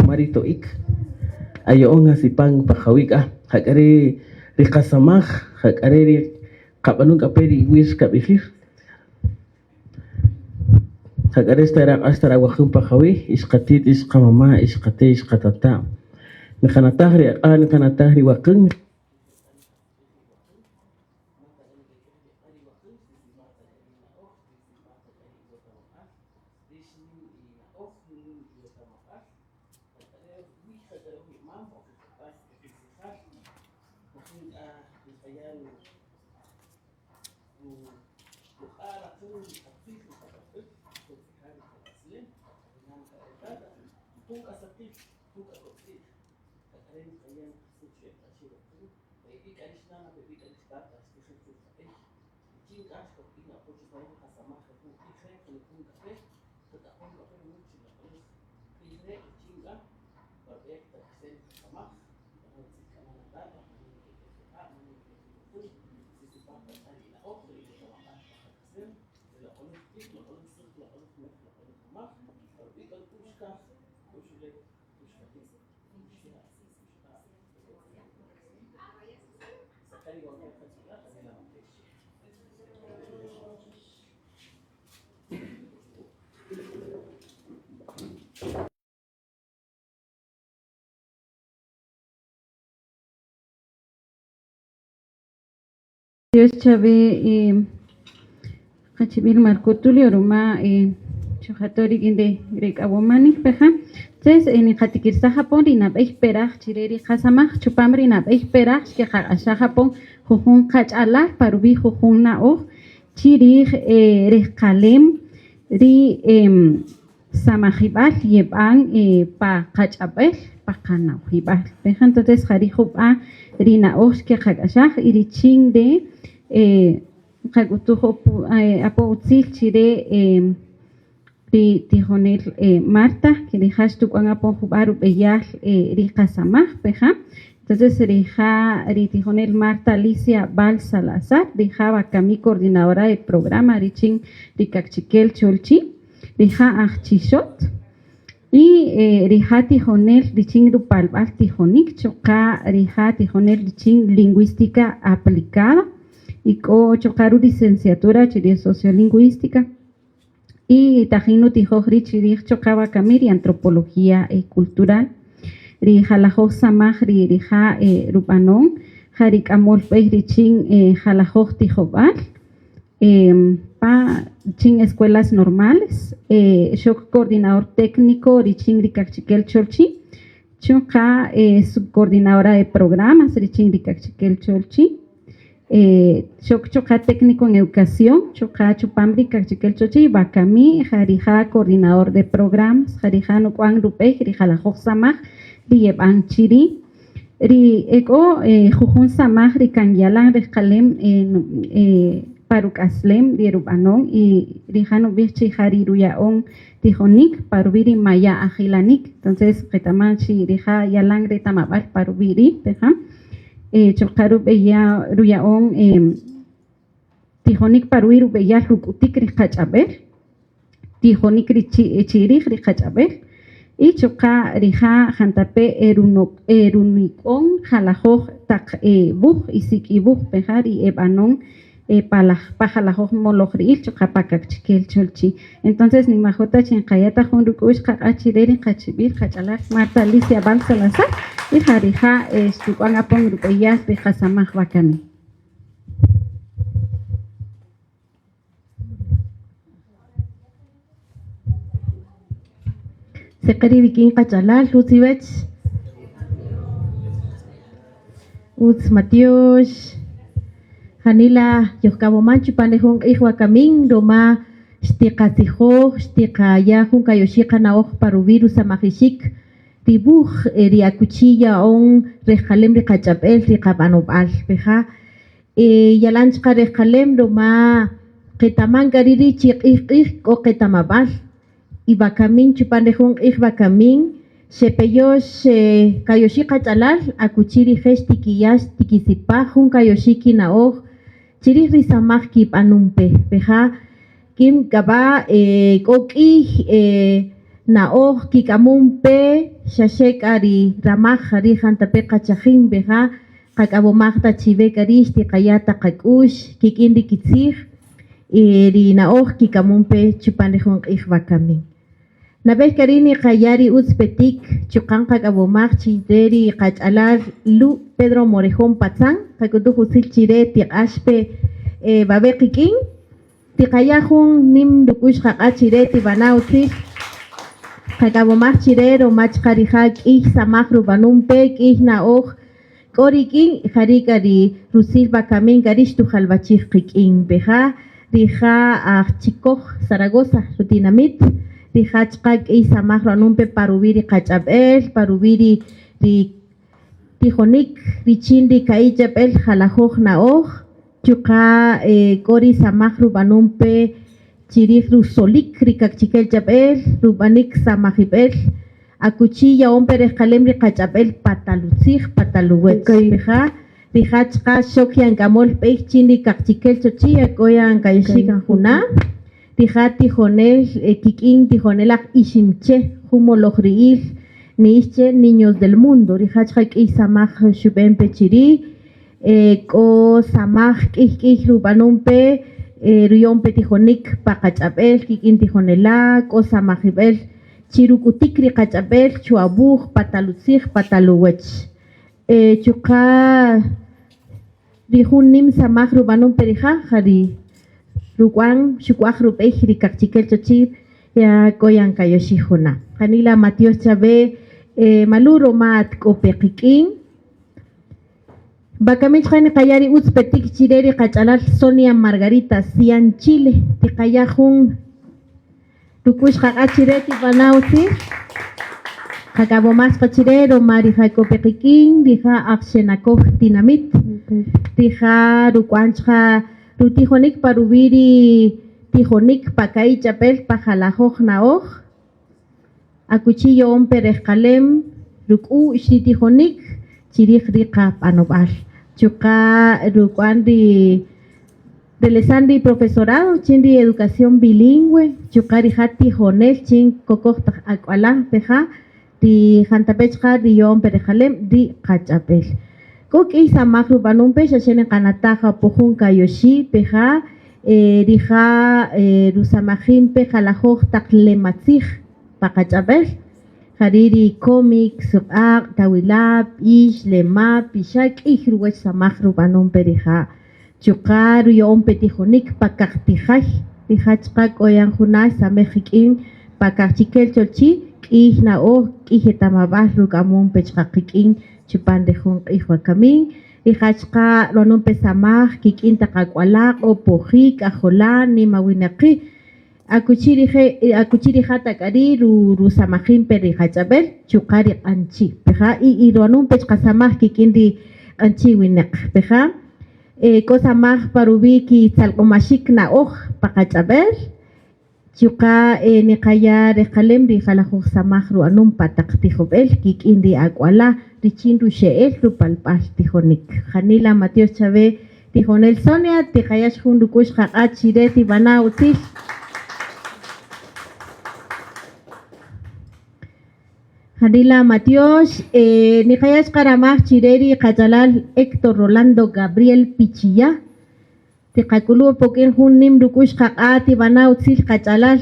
Ruma ri to'ik aya'on asipan pa qawi' k'a, jak'a ri ri qasamaj, jak'a re ri qab'anun k'a pe ri iwir kab'ijir, jak'a re xtaraq'ax tarawajun pa qawi', ixqati't, ixqamama', ixqate', ixqatata', niqanataj ri aq'a', niqanataj ri waqän. Dios chawe qachib'il Marco Tulio ruma xujato' rik'in ri rek'awomanik peja. Entonces niqatikirsaj apon ri nab'ey peraj chi re ri qasamaj chupam ri nab'ey peraj xkeqaq'axaj apon jujun qach'alal pa ruwi' jujun na'oj chi rij rejqalem ri Samajib'äl yeb'an pa qach'ab'äl, pa qana'ojib'al. Peja entonces ja ri' jub'a' ri na'oj xkeqak'axaj y richin re nqak'utuj apo utzil chi re ri tijonel Marta, rija' xtuk'wan apo jub'a' rub'eyal ri qasamaj peja. Entonces rija' ri tijonel Marta Alicia Val Salazar, rija' wakami coordinadora de programa richin ri Kaqchikel Cholchi'. Rija' aj Chixot y rija' tijonel richin rupalb'al tijonik, chuqa' rija' tijonel richin lingüística aplicada y k'o chuqa' ru-licenciatura chi rij sociolingüística y tajin nutijoj ri' chi rij chuqa' wakami ri antropología cultural. Ri jalajoj samaj ri rija' rub'anon ja ri k'amöl b'ey richin jalajoj tijob'äl. Pa richin escuelas normales, xok coordinador técnico richin ri Kaqchikel Cholchi', chuqa' subcoordinadora de programas richin ri Kaqchikel Cholchi', xok chuqa' técnico en educación chuqa' chupam ri Kaqchikel Cholchi', wakami ja rija' coordinador de programas, ja rija' nuk'wan rub'ey ri jalajoj samaj ri yeb'an chi ri'. Ri e k'o jujun samaj ri kan yalan rejqalem pa ruk'aslem ri rub'anon y rija' nub'ij chi ja ri ruya'on tijonïk pa ruwi' ri maya' ajilanïk. Entonces qetaman chi rija' yalan retamab'al pa ruwi' ri' peja' chuqa' rub'eyal ruya'on tijonïk pa ruwi' rub'eyal ruk'utik ri qach'ab'el. Tijonïk ri chi rij ri qach'ab'el y chuqa' rija' jantape' e runik'on jalajoj taq wuj y sik'iwuj peja' ri e b'anon pa jalajoj molojri'ïl chuqa' pa Kaqchikel Cholchi'. Entonces ninwajo' ta chi nqaya' ta jun ruk'u'x qaq'a' chi re ri qachib'il qach'alal Marta Alicia Val Salazar y ja rija' xtuk'wan apon rub'eyal ri qasamaj wakami. Seqer iwik'in qach'alal, utz iwech? Utz matyox. Janila yojk'awoman chupan re jun q'ij wakamin ruma xtiqatzijoj, xtiqaya' jun kayoxi' qana'oj pa ruwi' rusamajixik ri wuj ri akuchi ya'on rejqalem ri qach'ab'el ri qab'anob'al. Peja' Yalan chuqa' rejqalem ruma Qetaman k'a ri' ri' chi q'ij q'ij k'o qetamab'al y wakamin chupan re jun q'ij wakamin xepeyox kayoxi' qach'alal akuchi rije' xtikiya' xtikisipaj jun kayoxi' kina'oj chirij ri samaj kib'anun pe. Peja' kin k'a b'a' k'o k'iy na'oj kik'amun pe xa xe k'a ri ramaj jari' jantape' qachajin peja' qak'awomaj ta chiwe k'a ri' xtiqaya' ta qak'u'x kik'in ri kitzij y ri na'oj kik'amun pe chupan ri jun q'ij wakamin. Nab'ey k'a ri' niqaya' ri utz petik chuqa' nqak'awomaj chi re ri qach'alal Lu' Pedro Morejón Patzán, qak'utuj utzil chi re tiq'ax pe wawe' qik'in, tiqaya' jun nim ruk'u'x qaq'a' chi re tib'ana' utzil qak'awomaj chi re ruma chuqa' rija' k'iy samaj rub'anun pe, k'iy na'oj K'o rik'in, jari' k'a ri rutzil wakamin k'a ri' xtujalwachij qik'in. Peja' rija' aj Chicoj, Zaragoza, rutinamit, rija' chuqa' k'iy samaj ru'anun pe pa ruwi' ri qach'ab'el, pa ruwi' ri ri tijonik richin ri ka'i' ch'ab'el jalajoj na'oj, chuqa' k'o ri samaj rub'anun pe chirij rusolik ri kaqchikel ch'ab'el, rub'anik samajib'el. Akuchi ya'on pe rejqalem ri qach'ab'el pa talutzij, pa taluwech. Rija' rija' chqa xok yan k'amöl b'ey chin ri kaqchikel chochi ya k'o yan kayoxi' kan juna'. Rija' tijonel kik'in tijonel aj Iximche, jun molojri'ïl ni'ix che Niños del Mundo. Rija' chqa k'ïy samaj xub'en pe chi ri'. K'o samaj k'ïy k'ïy rub'anon pe, ruya'on pe tijonïk pa qach'ab'el kik'in tijonela', k'o samajib'el Chi ruk'utik ri qach'ab'el chuawuj pa talutzij pa taluwäch. Chuqa' ri jun nim samaj rub'anon pe rija' ja ri ruk'wan xuk'waj rub'ey ri kaqchikel chochi ya k'o yan kayoxi' juna'. Janila matyox chawe Malu ruma at k'o pe qik'in. Wakami chuqa' niqaya' ri utz petik chi re ri qach'alal Sonia Margarita Sian Chile, tiqaya' jun Ruk'u'x qaq'a' chi re tib'ana' utzil, qak'awomaj pa chi re ruma rija' k'o pe qik'in, rija' aj xenakoj tinamit, rija' ruk'wan chuqa' rutijonik pa ruwi' ri tijonik pa ka'i' ch'ab'äl pa jalajoj na'oj, akuchi ya'on pe rejqalem ruk'u'x ri tijonik chi rij ri qab'anob'al, chuqa' ruk'wan ri. Relesan ri profesorado chin ri educación bilingüe, chuqa' rija' tijonel chin kokoj taq ak'wala' peja' ri jantape' chuqa' ri ya'on pe rejqalem ri qach'ab'el. K'o k'iy samaj rub'anun pe xa xe niqanataj apo jun kayoxi' peja' rija' rusamajin pe jalajoj taq lematzij pa qach'ab'el, jari' ri cómics, suq'aq', tawila', b'ix, lema', pixa', k'iy ruwech samaj rub'anun pe rija'. Chuqa' ruya'on pe tijonik pa kaqtijay, rija' chuqa' k'o yan juna' xsamej qik'in pa kaqchikel cholchi', k'iy na'oj, k'iy etamab'äl ruk'amon pe chuqa' qik'in chupan ri jun q'ij wakamin. Rija' chuqa' ru'anon pe samaj kik'in taq ak'wala', q'opoji', k'ajola', nimawinaqi', akuchi rije' akuchi rija' ta k'a ri' rusamajin pe ri qach'ab'el chuqa' ri q'anchi'. Peja' y ru'anon pe chuqa' samaj kik'in ri q'anchi' winäq. Peja' k'o samaj pa ruwi' kitzalq'omaxik na'oj pa qach'ab'el chuqa' niqaya' rejqalem ri jalajoj samaj ru'anon pa taq tijob'el kik'in ri ak'wala' richin ruxe'el rupalb'al tijonik. Janila matyox chawe Tijonel Sonia, tiqayax jun ruk'u'x qaq'a' chi re tib'ana' utzil. Janila matyox, niqayax qaramaj chi re ri qach'alal Héctor Rolando Gabriel Pichiyá. Tiqak'ulu' pok'in jun nim ruk'u'x qaq'a' tib'ana' utzil qach'alal.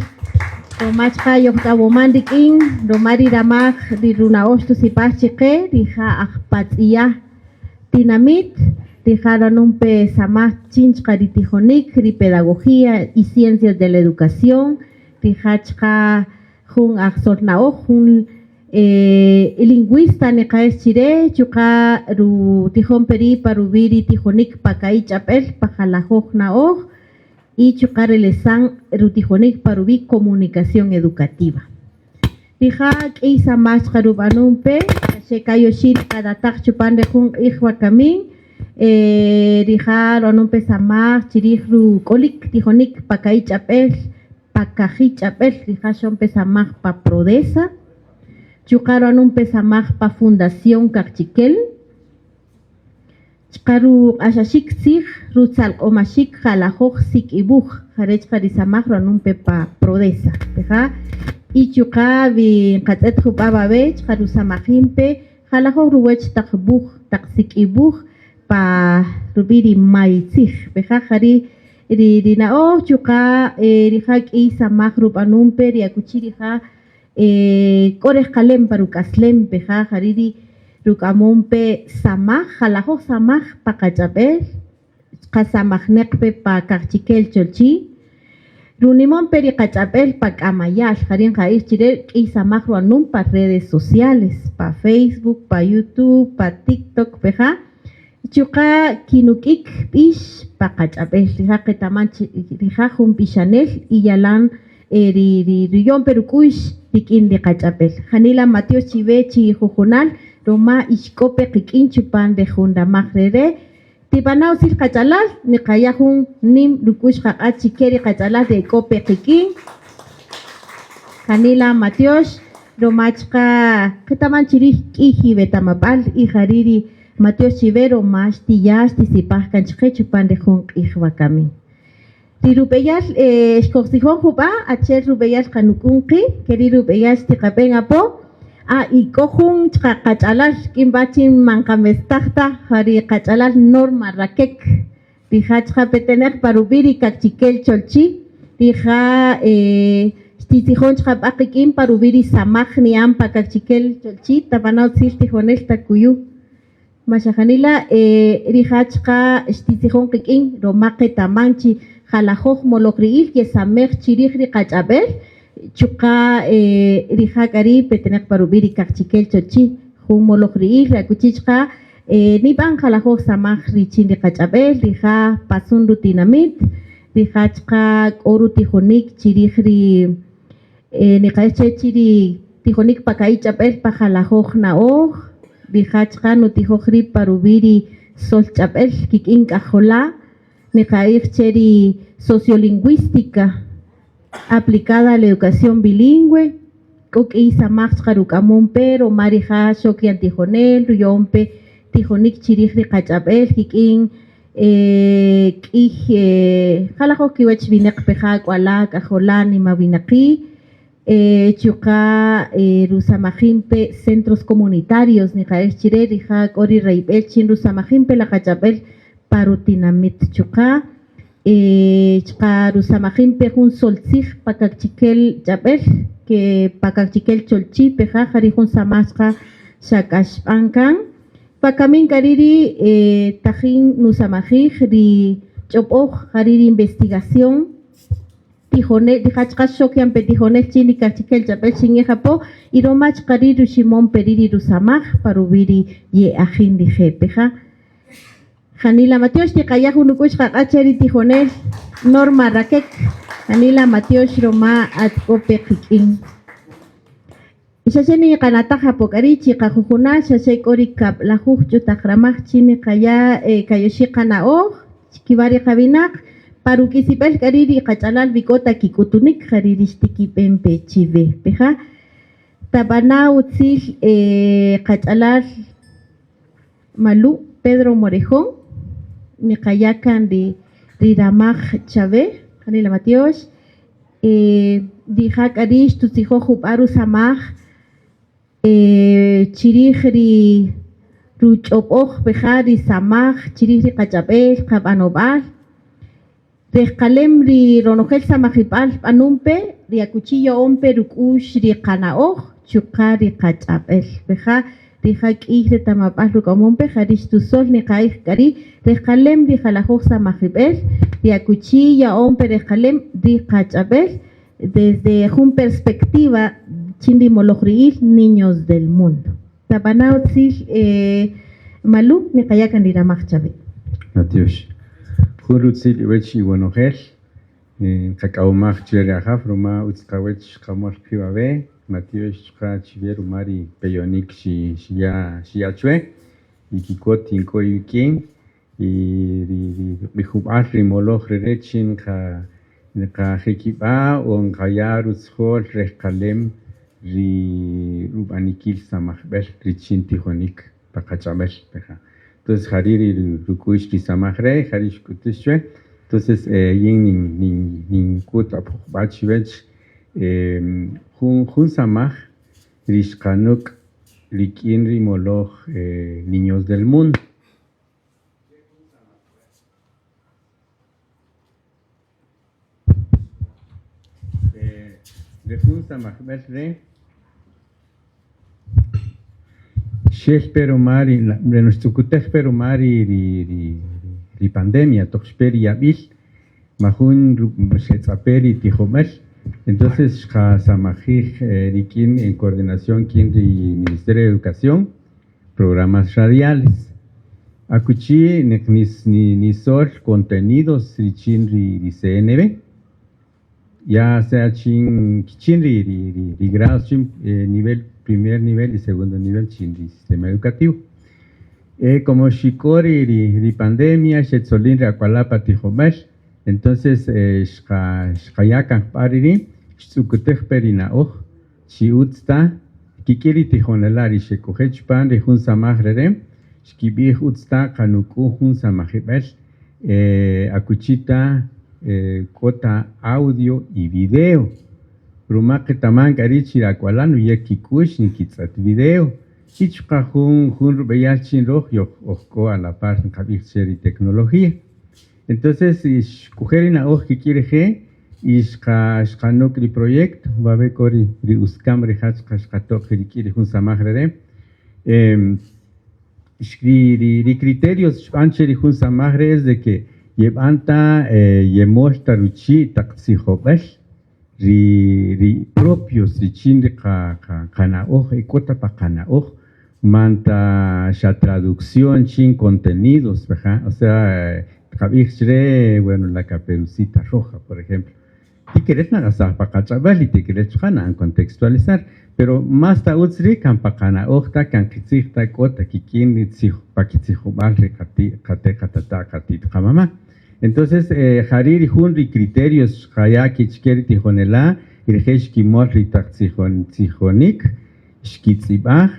Ruma chuqa' yojk'awoman rik'in, ruma ri ramaj ri runa'oj xtusipaj chi qe rija' aj Patz'iyá. Tinamit, rija' ru'anon pe samaj chin chuqa' ri tijonik, ri Pedagogía y Ciencias de la Educación, rija' chuqa' jun ajsolna'oj, jun lingüista niqa'ex chi re, chuqa' rutijon pe ri' pa ruwi' ri tijonik pa ka'i' ch'ab'äl pa jalajoj na'oj y chuqa' relesan rutijonik pa ruwi' Comunicación Educativa. Rija' k'iy samaj chuqa' rub'anun pe, xa xe kayoxi' niqanataj chupan re jun q'ij wakamin. Rija' rub'anon pe samaj chirij ruk'olik tijonik pa ka'i' ch'ab'el, pa kaji' ch'ab'el, rija' xon pe samaj pa Prodesa, chuqa' rub'anon pe samaj pa Fundación Kaqchikel, chuqa' ruq'axaxik tzij, rutzalq'omaxik jalajoj sik'iwuj, jare' chuqa' ri samaj rub'anon pe pa Prodesa, rija' y chuqa' wi nqatz'et jub'a' wawe' chuqa' rusamajin pe jalajoj ruwäch taq wuj, taq sik'iwuj pa rub'i' ri may tzij, rija' jari' ri ri na'oj chuqa' rija' k'iy samaj rub'anon pe ri akuchi rija' k'o rejqalem pa ruk'aslem peja' jari' ri ruk'amon pe samaj, jalajoj samaj pa qach'ab'el, qasamajneq pe pa Kaqchikel Cholchi', runimon pe ri qach'ab'el pa k'amaya'l, jari' nqa'ij chi re' k'iy samaj rub'anon pa redes sociales, pa Facebook, pa YouTube, pa TikTok peja', chuqa' kinuk'ik b'ix pa qach'ab'el, rija' qetaman chi rija' jun b'ixanel y yalan ri ri ruyon pe ruk'u'x rik'in ri qach'ab'el. Janila matyox chiwe chi jujunal ruma ixk'o pe qik'in chupan re jun ramaj re re'. Tib'ana' utzil qach'alal, niqaya' jun nim ruk'u'x qaq'a' chike ri qach'alal ri ek'o pe qik'in. Janila matyox ruma chuqa' qetaman chirij k'iy iwetamab'al y jari' ri matyox chiwe ruma xtiya' xtisipaj kan chaqe chupan ri jun q'ij wakami. Ri rub'eyal xkojtzijon jub'a' achi'el rub'eyal qanuk'un qi', keri' rub'eyal xtiqab'en apo. Ah, y k'o jun chqa qach'alal rik'in b'a' chin man qamestaj ta, ja ri qach'alal Norma Raquec, rija' chqa peteneq pa rub'i' ri Kaqchikel Cholchi', rija' xtitzijon chqa b'a' qik'in pa rub'i' ri samaj ni'an pa Kaqchikel Cholchi', tab'ana' utzil tijonel takuyu'. Ma xa janila rija' chqa xtitzijon qik'in ruma qetaman chi jalajoj molojri'ïl yesamej chi rij ri qach'ab'el, chuqa' rija' k'a ri' peteneq pa rub'i' ri Kaqchikel Chochi', jun molojri'ïl ri akuchi chqa nib'an jalajoj samaj richin ri qach'ab'el, rija' pasun rutinamit, rija' chqa k'o rutijonik chi rij ri Niqa'ij che chi ri tijonik pa ka'i' ch'ab'el pa jalajoj na'oj, rija' chqa nutijoj ri' pa ruwi' ri sol ch'ab'el kik'in k'ajola', niqa'ij che ri sociolingüística aplicada a la educación bilingüe, k'o k'iy samaj chqa ruk'amon pe ruma rija' xok yan tijonel, ruya'on pe tijonik chi rij ri qach'ab'el kik'in K'iy jalajoj kiwäch winäq peja', k'wala', k'ajola', nimawinaqi', chuqa' rusamajin pe centros comunitarios niqa'ij chi re, rija' k'o ri rayb'el chin rusamajin pe la qach'ab'äl pa rutinamit chuqa' chuqa' rusamajin pe jun soltzij pa kaqchikel ch'ab'äl ke pa kaqchikel cholchi' peja' ja ri jun samaj chuqa' xa k'a xb'an kan. Wakamin k'a ri' ri tajin nusamajij ri ch'ob'oj ja ri' ri investigación tijonel, rija' chuqa' xok yan pe tijonel chin ri kaqchikel ch'ab'äl xin'ij apo y roma chuqa' ri' ruximon pe ri' ri rusamaj pa ruwi' ri ye'ajin rije' peja'. Janila matyox tiqaya' jun ruk'u'x qaq'a' che ri tijonel Norma Raquec, janila matyox roma at k'o pe qik'in. Y xa xe niqanataj apo k'a ri' chi qajujunal xa xe k'o ri kab'lajuj ch'utaq ramaj chin niqaya' kayoxi' qana'oj chikiwa' ri qawinaq, pa ruk'isib'el k'a ri' ri qach'alal wi k'o ta kik'utunik ja ri' ri xtikib'en pe chiwe. Peja' tab'ana' utzil qach'alal Malu' Pedro Morejón, niqaya' kan ri ri ramaj chawe, janila matyox, rija' k'a ri' xtutzijoj jub'a' rusamaj chirij ri ruch'ob'oj peja' ri samaj chirij ri qach'ab'el, qab'anob'al, Rejqalem ri ronojel samajib'äl b'anon pe, ri akuchi ya'on pe ruk'u'x ri qana'oj chuqa' ri qach'ab'äl. Peja' rija' k'ïy retamab'äl ruk'amon pe, ja ri xtusöl niqa'ij k'a ri' rejqalem ri jalajoj samajib'äl, ri akuchi ya'on pe rejqalem ri qach'ab'äl desde jun perspectiva chin ri molojri'ïl Niños del Mundo. Tab'ana' utzil Malu, niqaya' kan ri ramaj chawe. Matyox. Jun rutzil iwech iwonojel, nqak'awomaj chire ri Ajaw ruma utz qawech xqamol qi' wawe', matyox chuqa' chiwe ruma ri peyonïk xiya' xiya' chwe, yikikot yink'o iwik'in. ri ruq'ijub'al ri moloj rere' chin nqajikib'a' o nqaya' rutzijol rejqalem ri rub'anikil samajb'äl richin tijonik pa qach'ab'äl peja'. Entonces jari' ri ruk'u'x ri samaj re', jari' xk'utüx chwe. Entonces yin nink'ut apo jub'a' chiwech jun samaj ri xqanük' rik'in ri moloj Niños del Mundo. Re jun samajb'äl re' xel pe ruma ri xtz'ukutej pe ruma ri pandemia toq xpe ri yab'il majun xetz'ape' ri tijob'äl entonces xqasamajij rik'in en coordinación k'in ri Ministerio de Educación programas radiales akuchi nisol contenidos richin ri CNB ya sea chin kichin ri grados chin nivel primer nivel y segundo nivel chin ri sistema educativo. Como xik'o ri pandemia xetzolin ri ak'wala' pa tijob'äl entonces xqaya' kan jub'a' ri' xtz'ukutej pe ri na'oj chi ütz ta kik'in ri tijonela' ri xek'oje' chupan ri jun samaj rere' xkib'ij ütz ta qanuk'u jun samajib'äl akuchi ta k'o ta audio y video ruma qetaman k'a ri' chi ri ak'wala' nuyäk kik'u'x nkitz'ët video y chuqa' jun rub'eyal chin röj yoj oj k'o a la par nqab'ij che ri tecnología. Entonces xk'oje' ri na'oj kik'in rije' y xqanük' ri proyecto wawe' k'o ri uskam rija' chuqa' xqato' qi' rik'in ri jun samaj rere'. Ri criterios xb'an che ri jun samaj re' es de que yeb'an ta yemol ta ruchi' taq tzijob'äl ri propios richin ri qana'oj e k'o ta pa qana'oj man ta xa traducción chin contenidos peja', o sea tqab'ij chre bueno la caperucita roja por ejemplo, tikirel naq'asaj pa qach'ab'äl y tikirel chuqa' na'än contextualizar, pero más ta ütz ri' kan pa qana'oj ta kan qitzij ta k'o ta kik'in ri pa kitzijob'al ri qate' qatata' qati't qamama'. Entonces jari' ri jun ri criterios xqaya' kichke ri tijonela' rije' xkimol ri taq tzijonik xkitz'ib'aj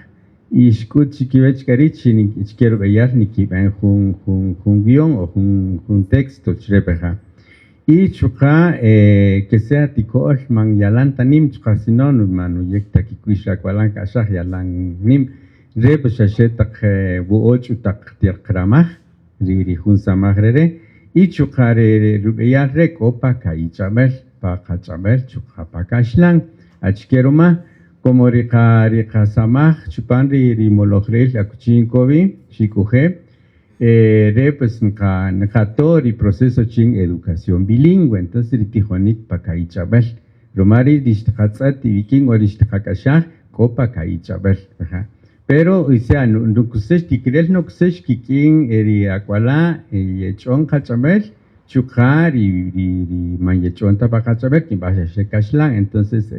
y xk'ut chikiwech k'a ri' chi chike rub'eyal nikib'en jun jun guión o jun texto chre peja'. Y chuqa' que sea tiko'öl man yalan ta nim chuqa' si no man nuyäk ta kik'u'x ri ak'wala' nk'axaj yalan nim re' pues xaxe taq wo'o' ch'utaq ramaj ri jun samaj rere' y chuqa' re rub'eyal re' k'o pa ka'i' ch'ab'äl, pa qach'ab'äl chuqa' pa kaxlan. Achike ruma? Como ri qasamaj chupan ri molojri'ïl akuchi ink'o wi xik'oje' re' pues nqato' ri proceso chin educación bilingüe, entonces ri tijonik pa ka'i' ch'ab'äl ruma ri' ri xtqatz'ët iwik'in o ri xtqak'axaj k'o pa ka'i' ch'ab'äl. Pero o sea nukusäx tikirel nukusäx kik'in ri ak'wala' yech'on qach'ab'äl chuqa' ri man yech'on ta pa qach'ab'äl kinb'aj xaxe kaxlan, entonces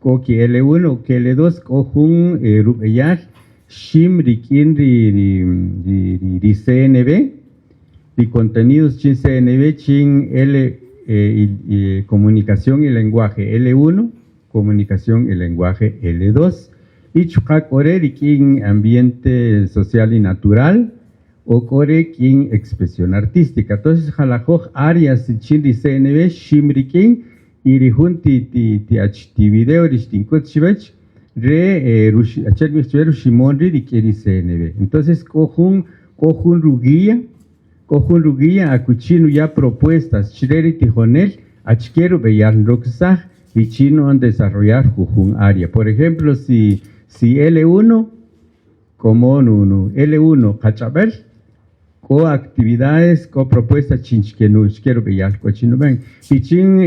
k'o ki L1 o ki L2 k'o jun rub'eyal xim rik'in ri CNB, ri contenidos chin CNB chin L comunicación y lenguaje L1, comunicación y lenguaje L2 y chuqa' k'o re' rik'in ambiente social y natural o k'o re' k'in expresión artística. Entonces jalajoj áreas richin ri CNB xim rik'in y ri jun ti video ri xtink'ut chiwech re achi'el nb'ij chiwe ruximon ri' rik'in ri CNB. Entonces k'o jun k'o jun ruguía k'o jun ruguía akuchi nuya' propuestas chre ri tijonel achike rub'eyal nroksaj richin nu'än desarrollar jujun área. Por ejemplo si si L1 como nu L1 qach'ab'äl k'o actividades k'o propuestas chin chike rub'eyal k'o chi nub'än. Richin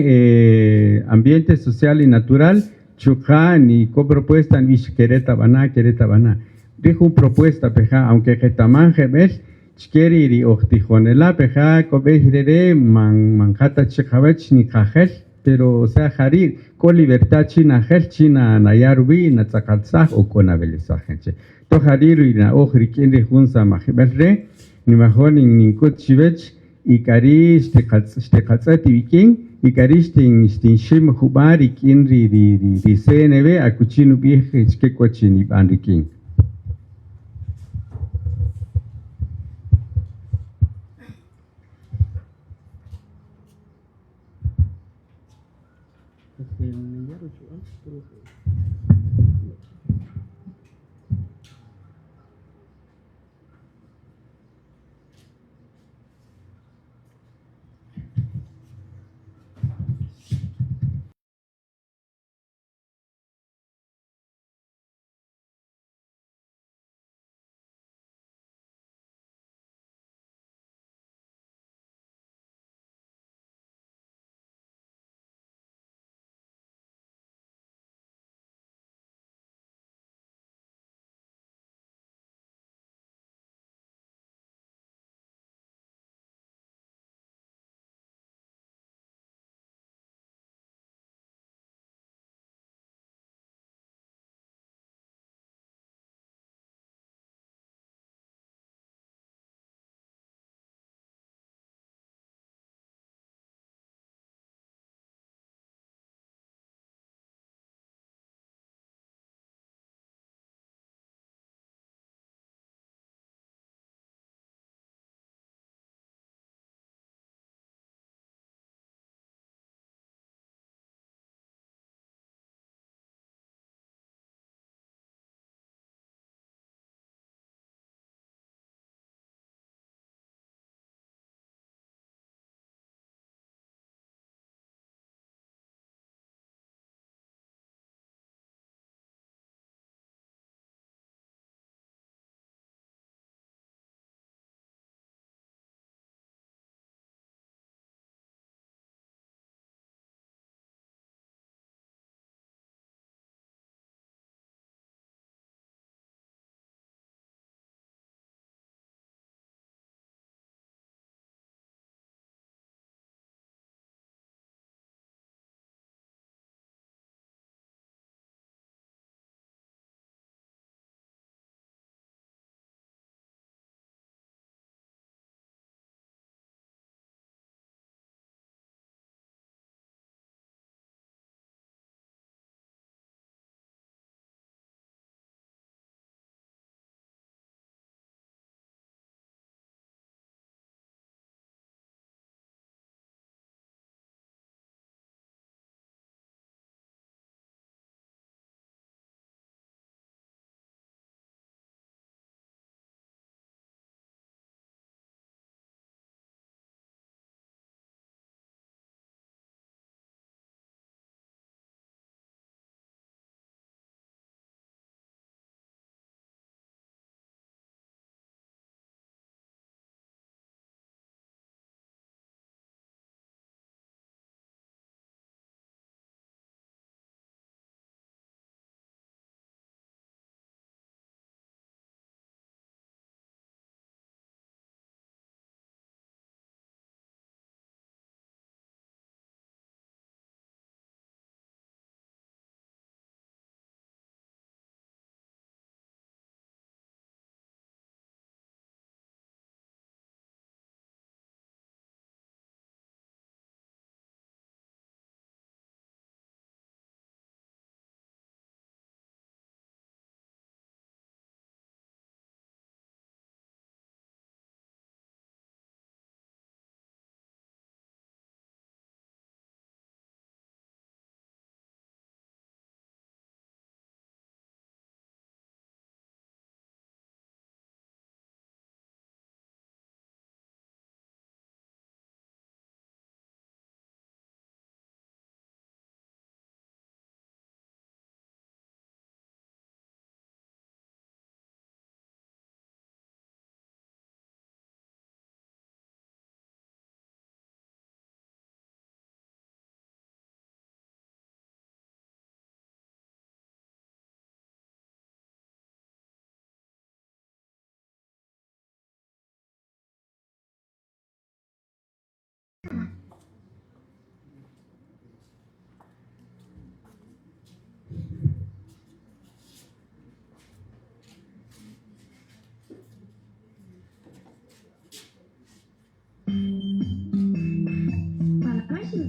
ambiente social y natural chuqa' ni k'o propuesta nb'ix kere' tab'ana' kere' tab'ana'. Ri jun propuesta peja' aunque qetaman jeb'ël chike ri oj tijonela' peja' k'o b'ey rere' man qa ta chik qawäch niqajel pero o sea jari' k'o libertad chin najel chin naya' rub'i' natz'aqatzaj o k'o nawelesaj che. Toj jari' ri na'oj rik'in ri jun samajib'äl re' Niwajo' nink'üt chiwech y k'a ri' xtiqatz'ët iwik'in y k'a ri' xtinxim jub'a' rik'in ri ri CNB akuchi nub'ij achike k'o chi nib'an rik'in.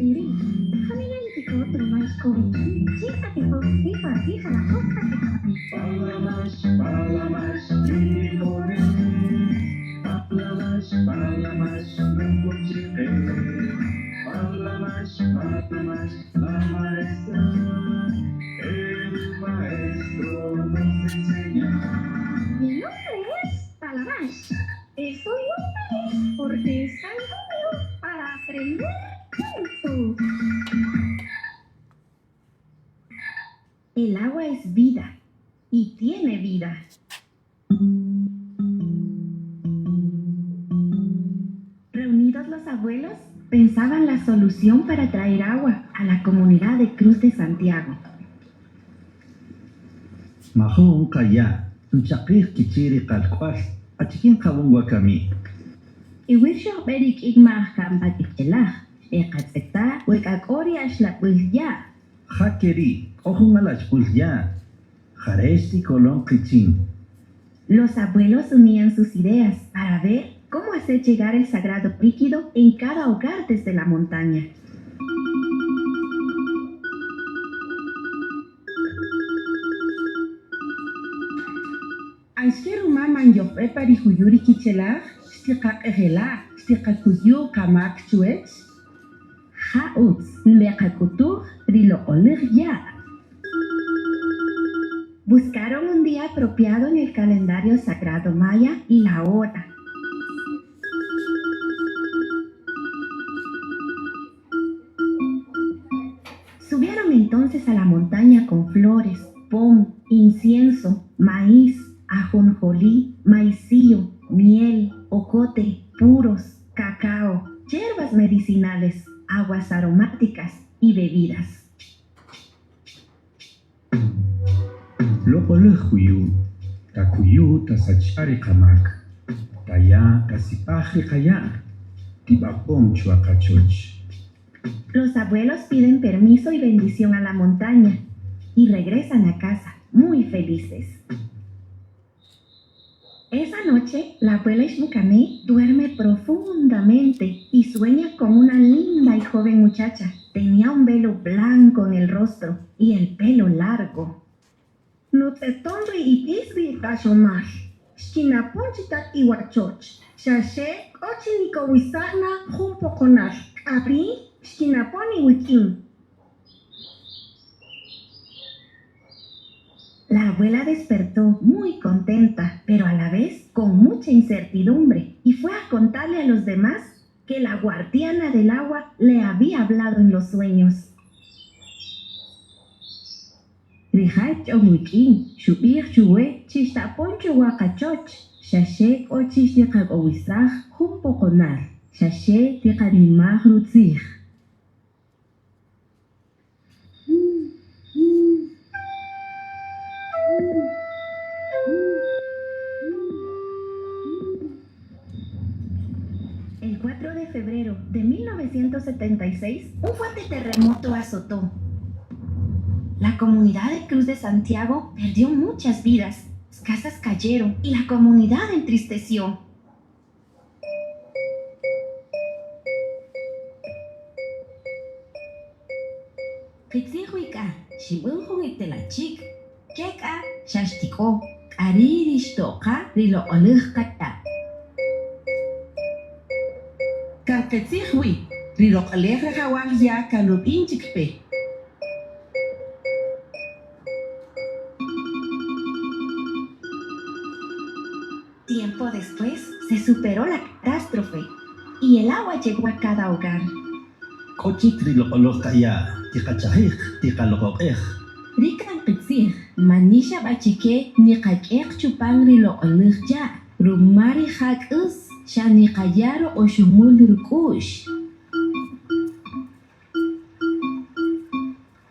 Mi nombre es Palamash. Estoy muy feliz porque están conmigo para aprender juntos. El agua es vida y tiene vida. Reunidos los abuelos, pensaban la solución para traer agua a la comunidad de Cruz de Santiago. Majun qaya', nchaqij kichi' ri qalk'wal, achike nqab'än wakami? Iwir xojb'e rik'in ma ajkan pa k'ichelaj, xb'eqatz'eta' we k'a k'o ri axlab'äl ya'. Ja ke ri' k'o jun alaxb'äl ya', ja re' xtikolon qichin. Los abuelos unían sus ideas para ver cómo hacer llegar el sagrado líquido en cada hogar desde la montaña. Achike ruma man yojb'e pa ri juyu' ri kichelaj, xtiqaq'ejela', xtiqakuyu' qamak chuwäch? Ja utz nb'eqak'utuj ri loq'oläj ya'. Buscaron un día apropiado en el calendario sagrado maya y la hora. Subieron entonces a la montaña con flores, pom, incienso, maíz, ajonjolí, maicillo, miel, ocote, puros, cacao, hierbas medicinales, aguas aromáticas y bebidas. Loq'oläj juyu', takuyu' tasacha' ri qamak, taya' tasipaj ri qaya', tib'apon chwa qachoch. Los abuelos piden permiso y bendición a la montaña y regresan a casa muy felices. Esa noche, la abuela Ixmucane duerme profundamente y sueña con una linda y joven muchacha. Tenía un velo blanco en el rostro y el pelo largo. Nutz'eton ri ib'is ri iq'axomal. Xkinapon chi taq iwachoch. Xa xe k'o chi nik'owisaj na jun poqonal, k'a ri' xkinapon iwik'in. La abuela despertó muy contenta, pero a la vez con mucha incertidumbre, y fue a contarle a los demás que la guardiana del agua le había hablado en los sueños. Rija' xch'on wik'in, xub'ij chuwe chi xtapon chuwa qachoch, xa xe k'o chi xtiqak'owisaj jun poqonal, xa xe tiqanimaj rutzij. El 4 de febrero de 1976, un fuerte terremoto azotó. La comunidad de Cruz de Santiago perdió muchas vidas, las casas cayeron y la comunidad entristeció. Qitzij wi k'a, xinb'än jun itzelachik', ke k'a xa xtik'o, k'a ri' ri xtoqa ri loq'oläj qaya'. Kan qitzij wi, ri loq'oläj rajawal ya' kan rub'in chik pe. Tiempo después se superó la catástrofe y el agua llegó a cada hogar. K'o chik ri loq'oläj qaya', tiqachajij, tiqaloq'oq'ej. Ri kan qitzij, mani xa b'a chike niqak'eq chupan ri loq'oläj ya', ruma rija' k'äs xa niqaya' ruq'oxomul ruk'u'x.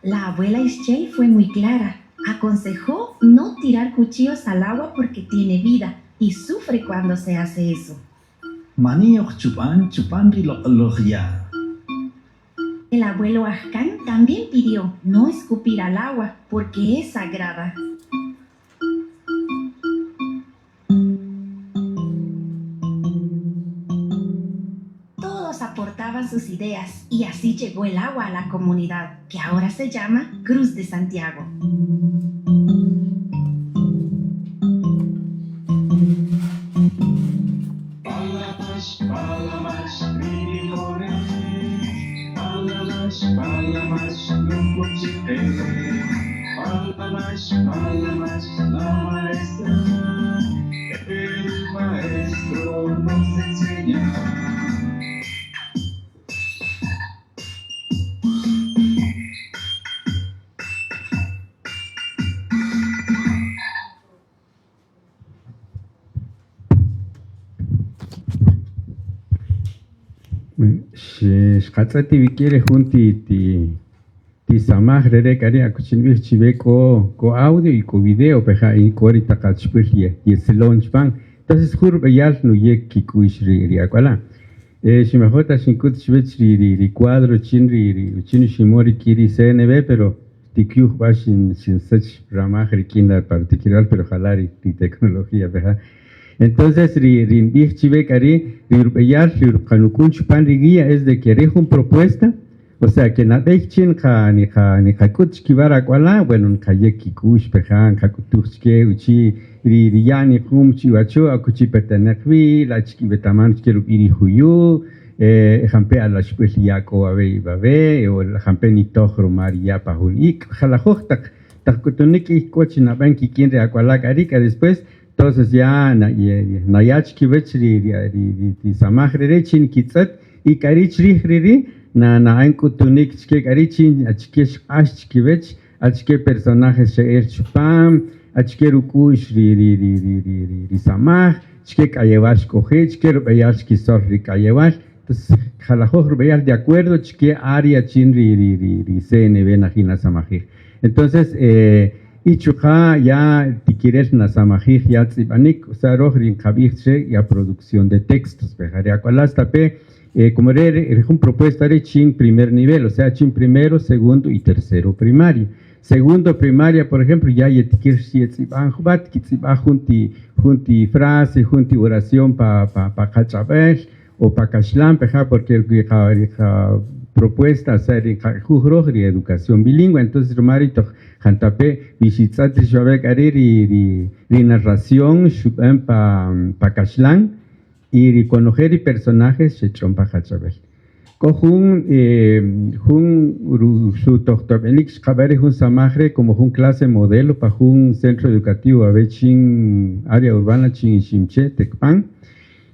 La abuela Ixchel fue muy clara. Aconsejó no tirar cuchillos al agua porque tiene vida y sufre cuando se hace eso. Mani yojchup'an chupan ri loq'oläj ya'. El abuelo Ajkan también pidió no escupir al agua porque es sagrada. Todos aportaron daban sus ideas y así llegó el agua a la comunidad, que ahora se llama Cruz de Santiago. Xqatz'ët iwik'in re jun ti ti ti samaj re re' k'a ri' akuchi nb'ij chiwe k'o k'o audio y k'o video peja' y k'o ri taq achb'äl ye yesilon chpan. Entonces jun rub'eyal nuyäk kik'u'x ri ri ak'wala'. Xinwajo' ta xink'üt chuwäch ri ri ri cuadro chin ri ri richin niximon rik'in ri CNB pero tikyuj b'a' xin xinsäch ramaj rik'in la pa rutikirb'al pero jala' ri ri tecnología peja'. Entonces ri ri nb'ij chiwe k'a ri' ri rub'eyal ri qanuk'un chpan ri guía es de que re' jun propuesta, o sea que nab'ey chin nqa niqa niqak'üt chkiwä ri ak'wala', bueno nqayäk kik'u'x peja' nqak'utuj chkë uchi' ri ri ya' niqüm chi iwachoch akuchi petenäq wi, la achkë iwetaman chkë rub'i' ri juyu', jampe' alaxb'äl ya' k'o wawe' wawe' o jampe' nitoj ruma ri ya' pa jun ik', jalajöj taq taq k'utunïk k'ïy k'o chi nab'än kik'in ri ak'wala' k'a ri' k'a después entonces ya naya' chkiwäch ri ri samaj re re' chin nkitz'ët y k'a ri' chrij ri ri' na'än k'utunïk chkë k'a ri' chin achkë xq'ax chkiwäch, achkë personajes xe'el chupam, achkë ruk'u'x ri ri ri ri ri samaj, chkë k'ayewal xk'oje', chkë rub'eyal xkisöl ri k'ayewal, entonces jalajöj rub'eyal de acuerdo chkë área chin ri ri ri CNB najin nasamajij. Entonces y chuqa' ya tikirel nasamajij ya tz'ib'anïk, o sea röj ri nqab'ij chë ya producción de textos pe, ja ri ak'wala' stape' como re' ri jun propuesta re' chin primer nivel, o sea chin primero, segundo y tercero primaria. Segundo primaria, por ejemplo, ya yetikïr yetz'ib'an jub'a' tikitz'ib'aj jun ti jun ti frase, jun ti oración pa pa qach'ab'äl o pa kaxlan peja' porque ri qa ri qa propuesta, o sea ri nqaq'ajuj röj ri educación bilingüe, entonces ruma ri' toq jantape' wi xitz'ët ri xwawe' k'a ri' ri ri narración xub'än pa pa kaxlan y ri konojel ri personajes xech'on pa qach'ab'äl. K'o jun jun rutojtob'enïk xqab'än ri jun samaj re' como jun clase modelo pa jun centro educativo awe' chin área urbana chin Iximche', Tecpan,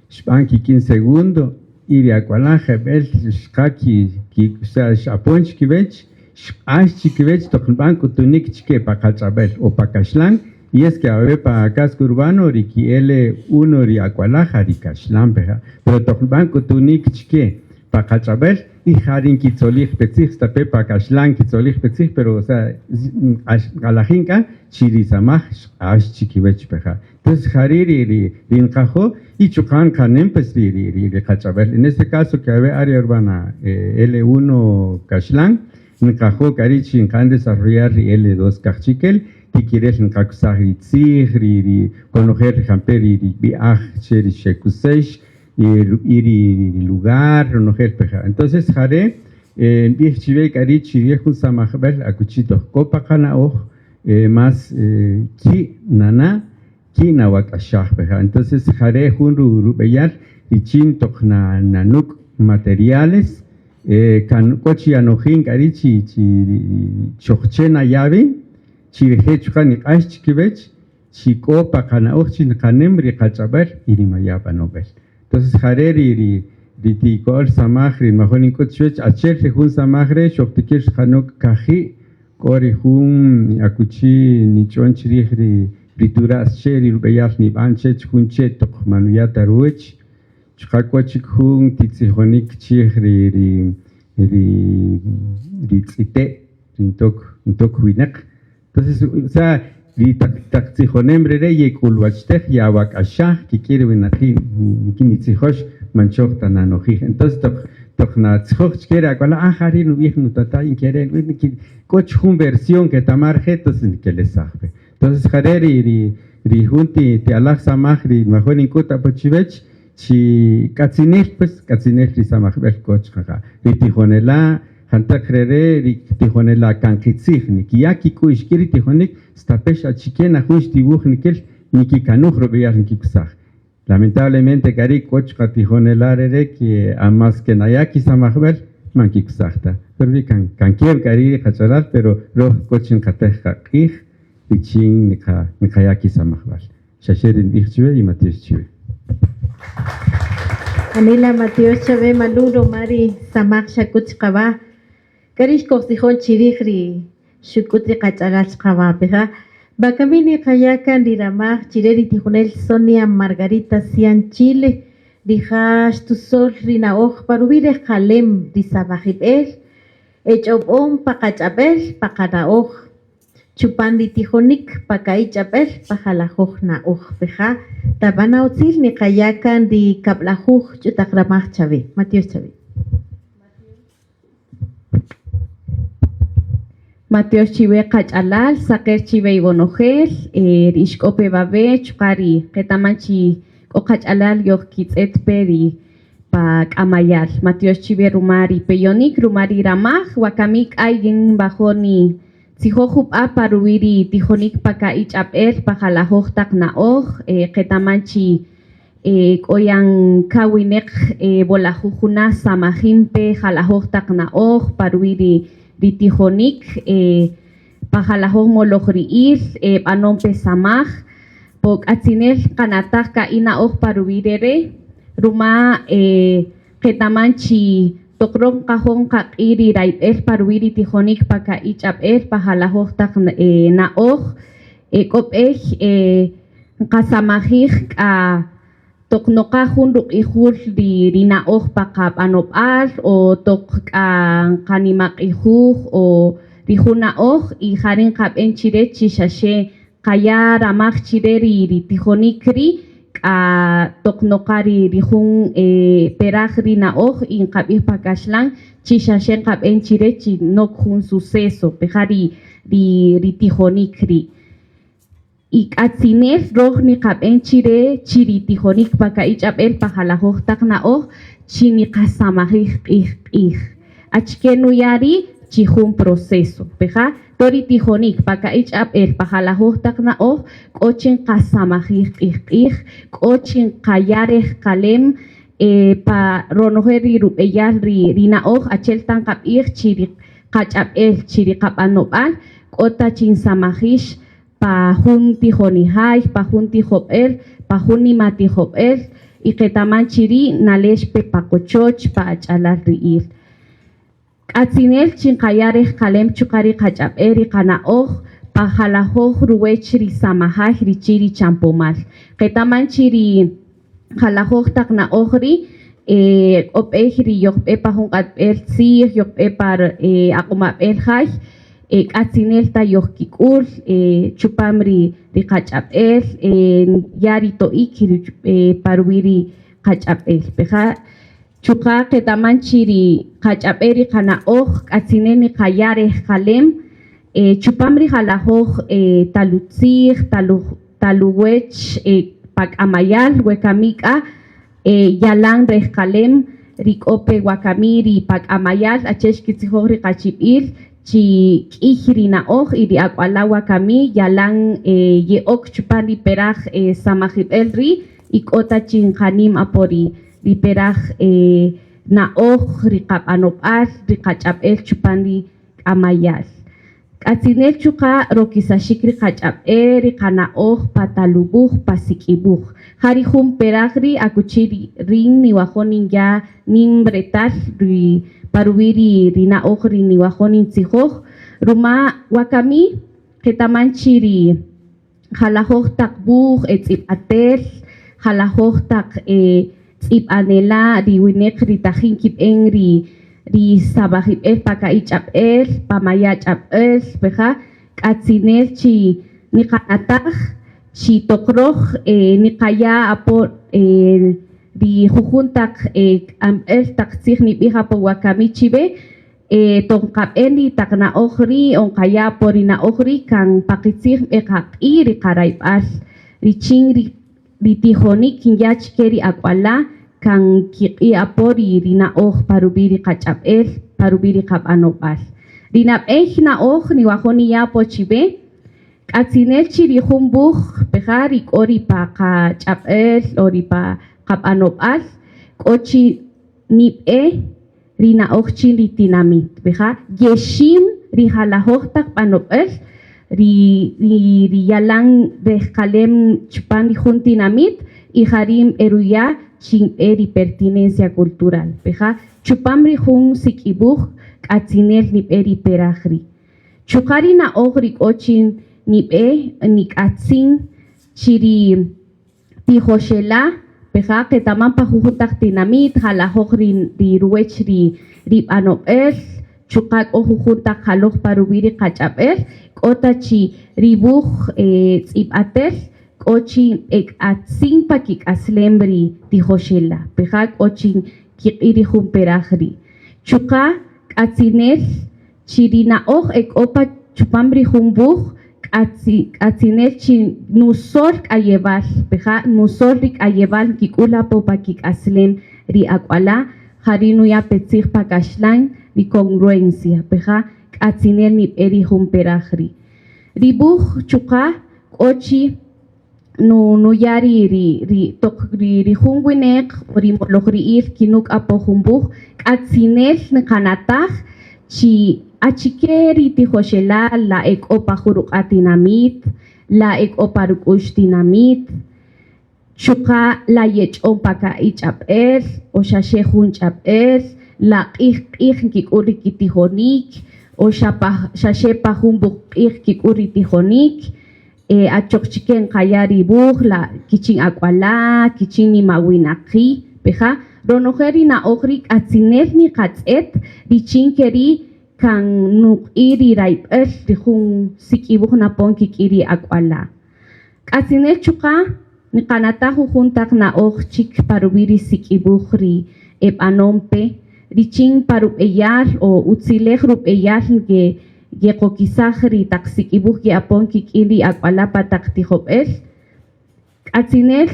xb'an kik'in segundo y ri ak'wala' jeb'ël xqa ki ki xapon chkiwäch, xq'ax chikiwäch toq nb'an k'utunïk chkë pa qach'ab'äl o pa kaxlan y es que awe' pa casco urbano ri ki L1 ri ak'wala' ja ri kaxlan peja', pero toq nb'an k'utunïk chkë pa qach'ab'äl y ja ri nkitzolij pe tzij, stape' pa kaxlan nkitzolij pe tzij, pero o sea nq'alajin k'a chi ri samaj xq'ax chikiwäch peja'. Entonces ja ri' ri ri nqajo' y chuqa' nqanem pues ri ri ri qach'ab'äl. En este caso que awe' área urbana L1 kaxlan, nqajo' k'a ri' chi nqa'än desarrollar ri L2 kaqchikel, tikirel nqakusaj ri tzij, ri ri konojel ri jampe' ri ri b'i'aj che ri xekusäx, rub'i' ri lugar, ronojel peja'. Entonces ja re' nb'ij chiwe k'a ri' chi re jun samajb'äl akuchi toq k'o pa qana'oj más ki' nana' ki' nawak'axaj peja'. Entonces ja re' jun rub'eyal richin toq nanuk' materiales kan k'o chi yanojin k'a ri' chi chi chojche naya' wi, chi rije' chuqa' niq'ax chikiwech chi k'o pa qana'oj chi nqanïm ri qach'ab'äl y ri maya' b'anob'äl. Entonces ja re' ri ri ri ti ko'öl samaj ri majun nink'üt chuwäch, achi'el ri jun samaj re' xojtikïr xqanük' kaji' k'o ri jun akuchi nich'on chrij ri ri tura'as che' ri rub'eyal nib'an chech jun che' toq man nuya' ta ruwäch, chuqa' k'o chik jun titzijonik chij ri ri ri ri tz'ite' ri ntok ntok winäq. Entonces, o sea, ri taq taq tzijonem re re' yek'ulwachtej yawak'axaj kik'in ri winaqi' nitzijox man choj ta nanojij. Entonces toq toq natzijoj chke ri ak'wala' ah ja ri' nub'ij nutata' yin ke re' k'o chik jun versión ketamaj rije' entonces nkelesaj pe. Entonces ja re' ri ri ri jun ti ti alaj samaj ri nwajo' nink'üt apo chiwech. Chi k'atzinel pues, k'atzinel ri samajb'äl k'o chqaqa'. Ri tijonela' jantäq re re' ri tijonela' kan qitzij nikiya' kik'u'x k'i ri tijonik, stape' xa achike na jun xtiwuj nikil nikikanuj rub'eyal nikikusaj. Lamentablemente k'a ri' k'o chuqa' tijonela' re re' ke a más ke naya' kisamajb'äl man nkikusaj ta. Pero ri' kan kan keb' k'a ri' ri qach'alal, pero röj k'o chi nqatej qaq'ij richin niqa niqaya' kisamajb'äl. Xa xe ri nb'ij chiwe y matyox chiwe. Janila matyox chawe Malu ruma ri samaj xak'ut chqawä. K'a ri' xkojtzijon chirij ri xuk'ut ri qach'alal chqawä peja'. Wakami niqaya' kan ri ramaj chire ri tijonel Sonia Margarita Sian Chile, rija' xtusol ri na'oj pa ruwi' rejqalem ri samajib'el e ch'ob'on pa qach'ab'el pa qana'oj. Chupan ri tijonik pa ka'i' ch'ab'el pa jalajoj na'oj peja' tab'ana' utzil niqaya' kan ri kab'lajuj ch'utaq ramaj chawe. Matyox chawe. Matyox chiwe qach'alal, saqer chiwe iwonojel, ri ixk'o pe wawe' chuqa' ri qetaman chi k'o qach'alal yojkitz'et pe ri pa k'amaya'l. Matyox chiwe ruma ri peyonïk, ruma ri ramaj, wakami k'a yin nwajo' ni tzijoj jub'a' pa ruwi' ri tijonïk pa ka'i' ch'ab'äl pa jalajoj taq na'oj, qetaman chi k'o yan kawinaq wolajuj juna' samajin pe jalajoj taq na'oj pa ruwi' ri ri tijonïk pa jalajoj molojri'ïl b'anon pe samaj po k'atzinel nqanataj ka'i' na'oj pa ruwi' re re' ruma qetaman chi toq röj nqajo' nqaq'i' ri rayb'el pa ruwi' ri tijonïk pa ka'i' ch'ab'äl pa jalajoj taq na'oj k'o b'ey nqasamajij k'a toq noqa jun ruq'ijul ri ri na'oj pa qab'anob'al o toq k'a nqanimaq'ijuj o ri jun na'oj y ja ri' nqab'en chi re chi xa xe nqaya' ramaj chi re ri ri tijonïk ri' k'a toq noqa ri ri jun peraj ri na'oj y nqab'ij pa kaxlan chi xa xe nqab'en chi re chi nok jun suceso peja' ri ri tijonïk ri'. Y k'atzinel röj niqab'en chi re chi ri tijonïk pa ka'i' ch'ab'äl pa jalajoj taq na'oj chi niqasamajij q'ij q'ij. Achike nuya' ri' chi jun proceso? Peja' to ri tijonïk pa ka'i' ch'ab'äl pa jalajoj taq na'oj k'o chi nqasamajij q'ij q'ij, k'o chi nqaya' rejqalem pa ronojel ri rub'eyal ri ri na'oj achi'el ta nqab'ij chi ri qach'ab'äl chi ri qab'anob'al k'o ta chi nsamajïx pa jun tijonijay, pa jun tijob'el, pa jun nimatijob'el y qetaman chi ri' nalex pe pa qochoch, pa ach'alalri'ïl. K'atzinel chi nqaya' rejqalem chuqa' ri qach'ab'el ri qana'oj pa jalajoj ruwech ri samajay richin ri chanpomal. Qetaman chi ri jalajoj taq na'oj ri' k'o b'ey ri yojb'e pa jun q'atb'el tzij, yojb'e pa aq'omab'el jay, k'atzinel ta yojkik'ül chupam ri qach'ab'el, ya ri to'ik pa ruwi' ri qach'ab'el. Peja' chuqa' qetaman chi ri qach'ab'el ri qana'oj k'atzinel niqaya' rejqalem chupam ri jalajoj talutzij, taluwech pa k'amaya'l wekami k'a yalan rejqalem ri k'o pe wakami ri pa k'amaya'l achi'el xkitzijoj ri qachib'il chi k'ïy ri na'oj y ri ak'wala' wakami yalan ye'ok chupan ri peraj samajib'el ri' y k'o ta chi nqanïm apo ri ri peraj na'oj, ri qab'anob'al, ri qach'ab'el chupan ri k'amaya'l. K'atzinel chuqa' rokisaxik ri qach'ab'el, ri qana'oj pa talub'uj, pa sik'ib'uj. Ja ri jun peraj ri' akuchi rïn niwajo' ninya' nïm retal ri pa ruwi' ri ri na'oj ri niwajo' nintzijoj ruma wakami qetaman chi ri jalajoj taq wuj e tz'ib'atel, jalajoj taq e tz'ib'anela' ri winäq ri tajin kib'en ri ri samajib'el pa ka'i' ch'ab'äl, pa maya' ch'ab'äl, peja' k'atzinel chi niqanataj chi toq röj niqaya' apo ri jujun taq k'amb'äl taq tzij nib'ij apo wakami chiwe Toq nqab'en ri taq na'oj ri' o nqaya' apo ri na'oj ri' kan pa qitzij nb'eqaq'i' ri qarayb'al richin ri. ri tijonïk nya' chke ri ak'wala' kan nkiq'i' apo ri ri na'oj pa rub'i' ri qach'ab'ël, pa rub'i' ri qab'anob'al. Ri nab'ey na'oj niwajo' niya' apo chiwe, k'atzinel chi ri jun wuj peja' ri k'o ri pa qach'ab'ël o ri pa qab'anob'al k'o chi nib'e ri na'oj chin ri tinamït, peja' yexïm ri jalajöj taq b'anob'äl ri ri yalan rejqalem chpan ri jun tinamït y ja ri' nb'eruya' chi nb'e ri pertinencia cultural, peja' chupam ri jun sik'iwuj k'atzinel nib'e ri peraj ri'. Chuqa' ri na'oj ri k'o chi nib'e nik'atzin chi ri tijoxela' peja' qetaman pa jujun taq tinamït jalajoj ri ri ruwech ri ri b'anob'äl chuqa' k'o jujun taq jaloj pa ruwi' ri qach'ab'äl k'o ta chi ri wuj tz'ib'atel k'o chi nb'ek'atzin pa kik'aslem ri tijoxela' peja' k'o chi nkiq'i' ri jun peraj ri'. Chuqa' k'atzinel chi ri na'oj e k'o pa chupam ri jun wuj k'atzinel chi nusöl k'ayewal, peja' nusöl ri k'ayewal nkik'ül apo pa kik'aslem ri ak'wala', ja ri' nuya' pe tzij pa kaxlan ri congruencia, peja' k'atzinel nib'e ri jun peraj ri'. Ri wuj chuqa' k'o chi nuya' ri ri ri toq ri ri jun winäq o ri molojri'ïl kinük' apo jun wuj, k'atzinel nqanataj chi achike ri tijoxela' la e k'o pa jun ruq'a' tinamït, la e k'o pa ruk'u'x tinamït, chuqa' la yech'on pa ka'i' ch'ab'äl o xa xe jun ch'ab'äl, la q'ij q'ij nkik'ül ri kitijonïk o xa pa xa xe pa jun wuqq'ij nkik'ül ri tijonïk, achoq chike nqaya' ri wuj la kichin ak'wala', kichin nimawinaqi', peja' ronojel ri na'oj ri' k'atzinel niqatz'ët richin ke ri' kan nuq'i' ri rayb'äl ri jun sik'iwuj napon kik'in ri ak'wala'. K'atzinel chuqa' nqanataj jujun taq na'oj chik pa ruwi' ri sik'iwuj ri e b'anon pe richin pa rub'eyal o utziläj rub'eyal nge yeqokisaj ri taq sik'iwuj ye'apon kik'in ri ak'wala' pa taq tijob'äl. K'atzinel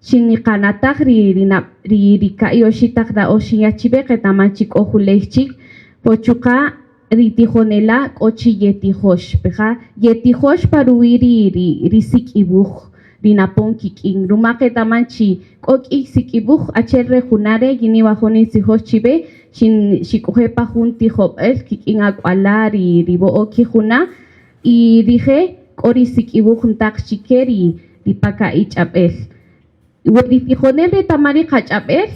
chi niqanataj ri ri ri ka'i' oxi' taq na'oj xinya' chiwe qetaman chi k'o juley chik, po chuqa' ri tijonela' k'o chi yetijöx, peja' yetijöx pa ruwi' ri ri ri sik'iwuj ri napon kik'in, ruma qetaman chi k'o k'ïy sik'iwuj achi'el re juna' re' yin niwajo' nintzijöx chiwe xin xik'oje' pa jun tijob'äl kik'in ak'wala' ri ri wo'o' kijuna' y rije' k'o ri sik'iwuj ntaq chi ke ri ri pa ka'i' ch'ab'äl. We ri tijonel retaman ri qach'ab'äl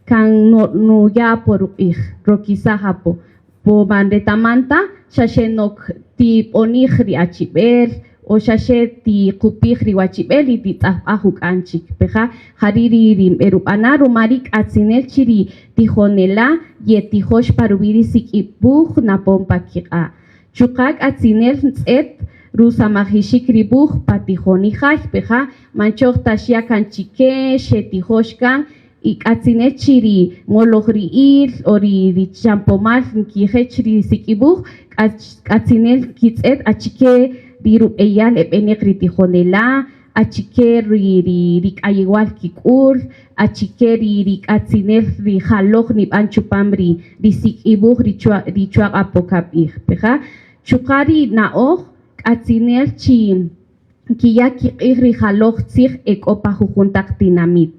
kan nuya' apo ruq'ij, rokisaj apo, po man retaman ta xa xe nok tib'onij ri achib'äl o xa xe tiqupij ri wachib'äl y titz'ajb'aj juk'an chik, peja' ja ri' ri ri nb'erub'ana' ruma ri' k'atzinel chi ri tijonela' yetijöx pa ruwi' ri sik'iwuj napon pa kiq'a'. Chuqa' k'atzinel ntz'et rusamajixik ri wuj pa tijonijay, peja' man choj ta xya' kan chi ke, xetijöx kan y k'atzinel chi ri molojri'ïl o ri ri chanpomal nkijech ri sik'iwuj, k'atzinel nkitz'ët achike ri rub'eyal e b'enäq ri tijonela', achike ri ri ri k'ayewal kik'ül, achike ri ri k'atzinel ri jaloj nib'an chupam ri ri sik'iwuj ri chwa ri chwaq' apo kab'ij, peja' chuqa' ri na'oj k'atzinel chi nkiya' kiq'ij ri jaloj tzij e k'o pa jujun taq tinamït,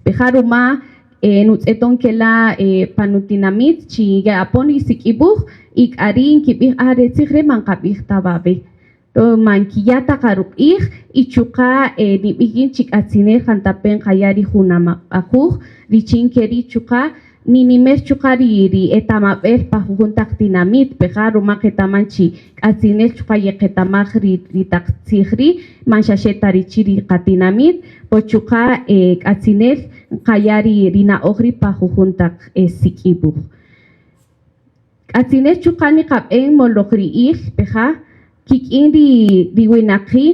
peja' ruma nutz'eton ke la' pa nutinamit chi ye'apon ri sik'iwuj y k'a ri' nkib'ij ah re tzij re' man nqab'ij ta wawe', man nkiya' ta qa ruq'ij y chuqa' nib'ij yin chi k'atzinel jantape' nqaya' ri junamab'ajuj richin ke ri' chuqa' ninimer chuqa' ri ri etamab'äl pa jujun taq tinamït, peja' ruma qetaman chi k'atzinel chuqa' yeqetamaj ri ri taq tzij ri' man xa xe ta richin ri qatinamit, po chuqa' k'atzinel nqaya' ri ri na'oj ri' pa jujun taq sik'iwuj. K'atzinel chuqa' niqab'en molojri'ïl peja' kik'in ri ri winaqi'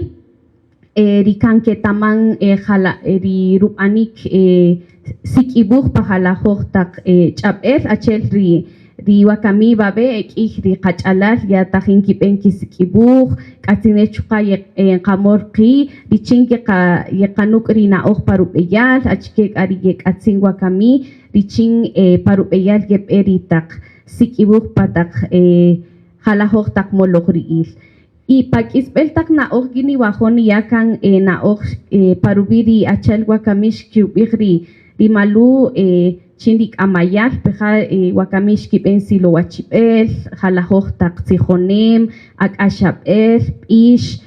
ri kan ketaman jala ri rub'anik sik'iwuj pa jalajoj taq ch'ab'äl achi'el ri ri. Ri wakami wawe' e k'ïy ri qach'alal ya tajin nkib'än kisik'iwuj, k'atzinel chuqa' nqamöl qi' richin yeqanük' ri na'oj pa rub'eyal, achike k'a ri yek'atzin wakami richin pa rub'eyal yeb'e ri taq sik'iwuj pa taq jalajöj taq molojri'ïl. Y pa k'isb'ël taq na'oj yin niwajo' niya' kan na'oj pa ruwi' ri achi'el wakami xkib'ij ri ri ma Lu' chin ri k'amaya'l peja' wakami xkib'en silowachib'el, jalajöj taq tzijonem, ak'axab'el, b'ix,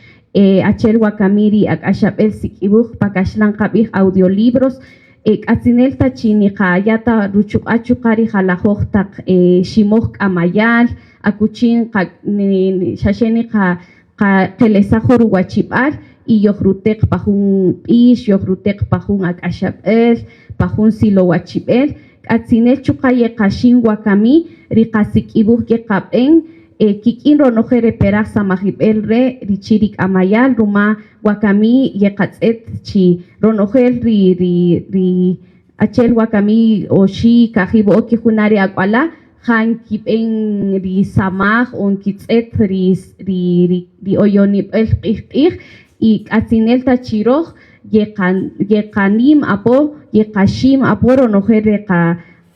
achi'el wakami ri ak'axab'el sik'iwuj pa kaxlan nqab'ij audiolibros, k'atzinel ta chi niqaya' ta ruchuq'a' chuqa' ri jalajöj taq ximoj k'amaya'l, akuchi xa xe niqelesaj jun ruwachib'äl y yojruteq pa jun b'ix, yojruteq pa jun ak'axab'äl, pa jun silowachib'el, k'atzinel chuqa' yeqaxin wakami ri qasik'iwuj yeqab'en kik'in ronojel re peraj samajib'el re' richin ri k'amaya'l ruma wakami yeqatz'et chi ronojel ri ri achi'el wakami oxi' kaji' wo'o' kijuna' ri ak'wala' ja nkib'en ri samaj o nkitz'et ri ri oyonib'äl q'ij q'ij y k'atzinel ta chi röj yeqanïm apo, yeqaxïm apo ronojel re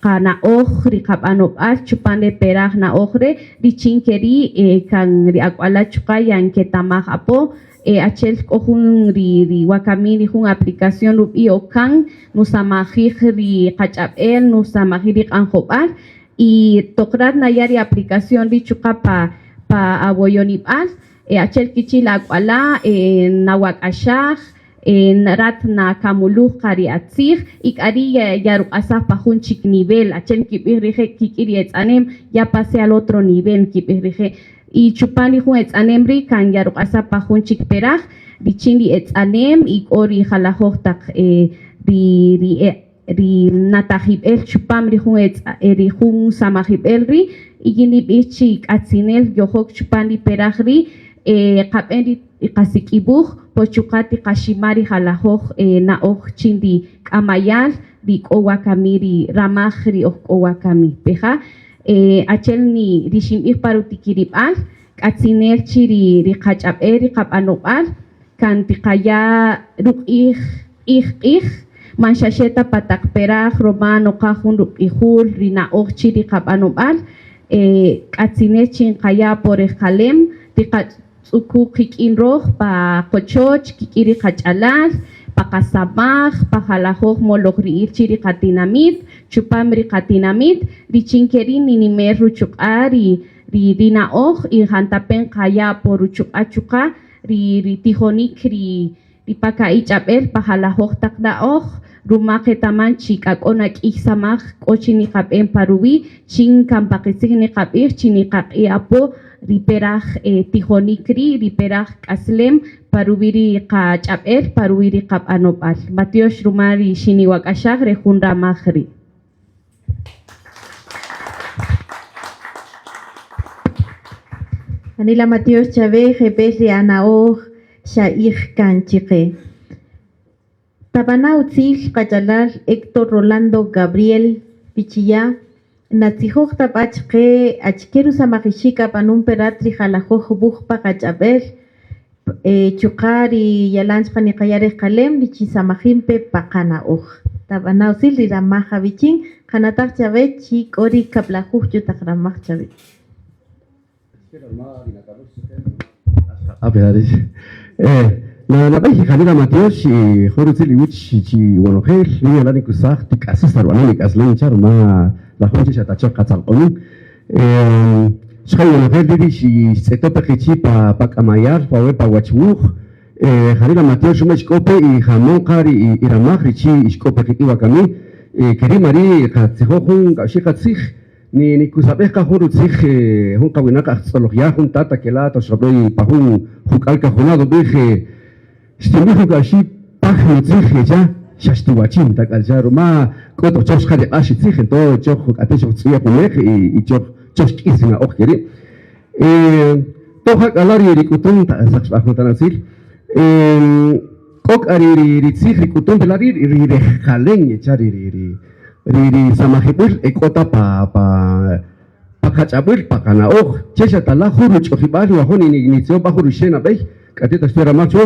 qana'oj ri qab'anob'al chupan re peraj na'oj re' richin ke ri' kan ri ak'wala' chuqa' ya nketamaj apo achi'el k'o jun ri wakami ri jun aplicación rub'i' Ocan nusamajij ri qach'ab'el, nusamajij ri q'anjob'al y toq rat naya' ri aplicación ri' chuqa' pa pa awoyonib'al achi'el kichin la ak'wala' nawak'axaj, rat nakamuluj qa ri atzij y k'a ri' yaruq'asaj pa jun chik nivel achi'el nkib'ij rije' kik'in ri etz'anem ya pasé al otro nivel nkib'ij rije' y chupan ri jun etz'anem ri' kan yaruq'asaj pa jun chik peraj richin ri etz'anem y k'o ri jalajöj taq ri ri ri natajib'el chupam ri jun ri jun samajib'el ri' y yin nib'ij chi k'atzinel yojok chupan ri peraj ri' qab'en ri qasik'iwuj po chuqa' tiqaxima' ri jalajöj na'oj chin ri k'amaya'l ri k'o wakami ri ramaj ri oj k'o wakami peja' achi'el ri xinb'ij pa rutikirib'al k'atzinel chi ri qach'ab'el ri qab'anob'al kan tiqaya' ruq'ij q'ij q'ij man xa xe ta pa taq peraj ruma noqa jun ruq'ijul ri na'oj chi ri qab'anob'al k'atzinel chi nqaya' po rejqalem tiqatz'uku qik'in röj pa qochoch kik'in ri qach'alal, pa qasamaj, pa jalajöj molojri'ïl chi ri qatinamit, chupam ri qatinamit richin ke ri' ninimer ruchuq'a' ri ri na'oj y jantape' nqaya' po ruchuq'a' chuqa' ri tijonïk ri pa ka'i' ch'ab'äl pa jalajöj taq na'oj ruma qetaman chi k'a k'o na k'ïy samaj k'o chi niqab'en pa ruwi' chin kan pa qitzij niqab'ij chi niqaq'i' apo ri peraj tijonïk ri' ri peraj k'aslem pa ruwi' ri qach'ab'äl pa ruwi' ri qab'anob'al. Matyox ruma ri xiniwak'axaj re jun ramaj ri'. Janila matyox chawe jeb'ël ri ana'oj xa'ij kan chiqe. Tab'ana' utzil qach'alal Héctor Rolando Gabriel Pichiya, natzijoj ta b'a' chqe achike rusamajixik ab'anun pe rat ri jalajöj wuj pa qach'ab'äl chuqa' ri yalan chuqa' niqaya' rejqalem richin samajin pe pa qana'oj. Tab'ana' utzil ri ramaj awichin, qanataj chawe chi k'o ri kab'lajuj ch'utaq ramaj chawe. Nab'ey janila matyox jun rutzil iwech chi iwonojel ri yalan nikusaj tik'asis ta rub'anon ik'aslen cha ruma la jun che xa ta choj qatzalq'omin. Xqa iwonojel ri' ri xtz'eto pe qichi' pa k'amaya'l wawe' pa wachwuj janila matyox ruma ixk'o pe y jamon qa ri iramaj richin ixk'o pe qik'in wakami keri' mari' qatzijoj jun ka'oxi' qatzij nikusab'ej qa jun rutzij jun qawinaq ajtz'olojya' jun tata kela' toq xqab'e pa jun juk'al kajuna' rub'ij Xtinb'ij jun ka'oxi' paj nutzij yecha' xa xtiwachin ta k'a cha ruma k'o toq choj xqa ri q'ax ri tzij entonces choj k'ate' xojtz'uye' jun nej y choj choj xk'is ri na'oj ke ri'. Toq ja k'a la' ri k'utun saq xb'aj jun tanatzil k'o k'a ri tzij ri k'utun pe la' ri' ri rejqalen yecha' ri samajib'äl e k'o ta pa. Pa qach'ab'äl, pa qana'oj, che xa ta la jun ruch'ojib'al nwajo' nitzijon b'a jun ruxe' nab'ey, k'ate' ta xtuya' ramaj chwe,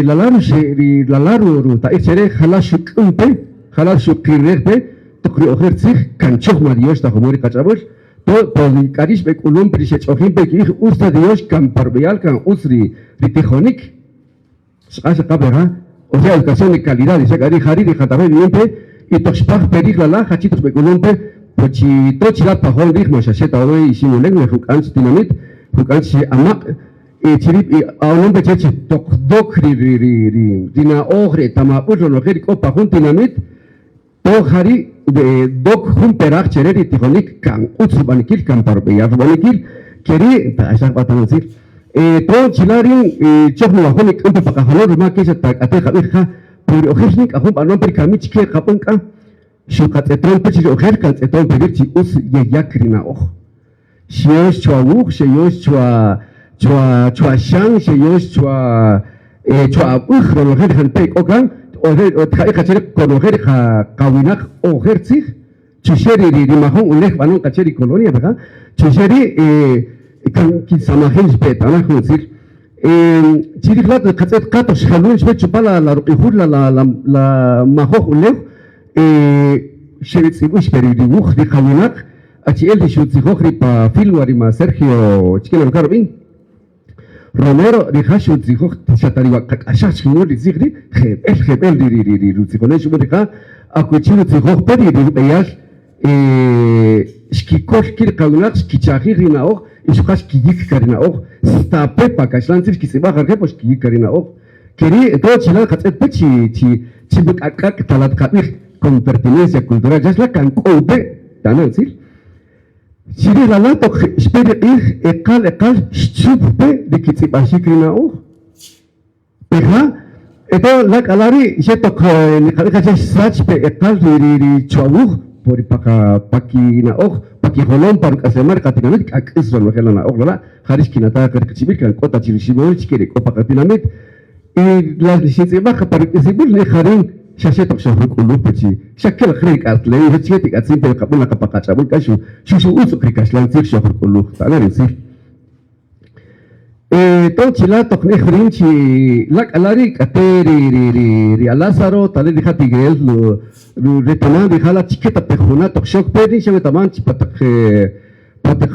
la la ruxe' ri la la ruta'ij che re' jala' xuk'än pe, jala' xuqirnej pe toq ri ojer tzij kan choj ma Dios ta jumul ri qach'ab'äl, to k'a ri' xb'ek'ulun pe ri xech'ojin pe kib'ij utz ta Dios kan pa rub'eyal kan utz ri tijonik. Xq'ax qa pe ja, o sea, educación de calidad, xa k'a ri' ja ri' ri jantape' b'i'in pe, y toq xpaj pe rij lala', jachi' toq xb'ek'ulun pe, po chi to chila' pajon rij man xa xe ta wawe' Iximulew, we juk'an chi tinamit, juk'an chi amaq', y chi ri' b'anon pe che chi toq dok ri ri ri ri na'oj, ri etamab'äl, ronojel ri k'o pa jun tinamit, To ja ri' dok jun peraj che re ri tijonik kan utz rub'anikil, kan pa rub'eyal rub'anikil, ke ri' taq'axaj b'a' tan utzil. To chila' rin choj niwajo' nik'än pe pa qajolom ruma ke xa ta k'ate' qab'ij qa, pero ri ojer rin k'a jun b'anon pe ri kami chike qab'än k'a, xuqatz'eton pe chi ri ojer kan tz'eton pe rij chi utz yeyak ri na'oj. Xyo'ox chwa wuj, xeyo'ox chwa chwa chwa xan, xeyo'ox chwa chwa ab'äj, ronojel ri janpe' k'o kan, tqa'ij qa che ri konojel ri qawinaq ojer tzij, chuxe' ri ri majun ulew b'anon qa che ri colonia, verdad? Chuxe' ri' kan kisamajin xpe tanaj jun utzil. Chirij la' nqatz'ët qa toq xjalun xpe chupan la ruq'ijul la la la majoj ulew, xetz'ib'äx pe ri wuj ri qawinaq. Achi'el ri xutzijoj ri pa Filwa ri ma Sergio Chiquena Roca rub'in, Romero, rija' xutzijoj xa ta ri qak'axaj chijun ri tzij ri' jeb'ël jeb'ël ri ri ri rutzijonem xub'än rija' akuchi rutzijoj pe ri rub'eyal xkikol ki' ri qawinaq xkichajij ri na'oj y chuqa' xkiyïk ka ri na'oj stape' pa kaxlan tzij xkitz'ib'aj qa rije' po xkiyïk ka ri na'oj. Ke ri' entonces chila' nqatz'ët pe chi chi chi k'ak'ak' ta la tqab'ij con pertinencia cultural xa xla' kan k'o pe' ta'ana utzil. Chirij la la' toq xpe ri q'ij eqal eqal xchup pe ri kitz'ib'axik ri na'oj. Peja' eto la k'a la' ri' xe toq niqab'ij qa che xsach pe eqal ri ri ri chwawuj po ri pa qa pa kina'oj pa kijolom pa ruk'aslemal ri qatinamit k'a k'ïs ronojel la na'oj la la' Ja ri xkinataj qa ri qachib'il kan k'o ta chi ruximowil chike ri k'o pa qatinamit. Y la xintz'ib'aj qa pa ruk'isib'äl nej ja rin xa xe toq xojruk'uluj pe chi xa kelaq re' ri k'aslem, xa chike tik'atzin pe qab'än la qa pa qach'ab'äl k'a xu xu utz ok ri kaxlan tzij xojruk'uluj. Ta'ana ri utzil. Toq chi la' toq nej rin chi la k'a la' ri' k'ate ri ri ri ri a Lázaro tal rija' Tigrel retaman rija' la chike ta pe juna' toq xok pe rin xa wetaman chi pa taq pa taq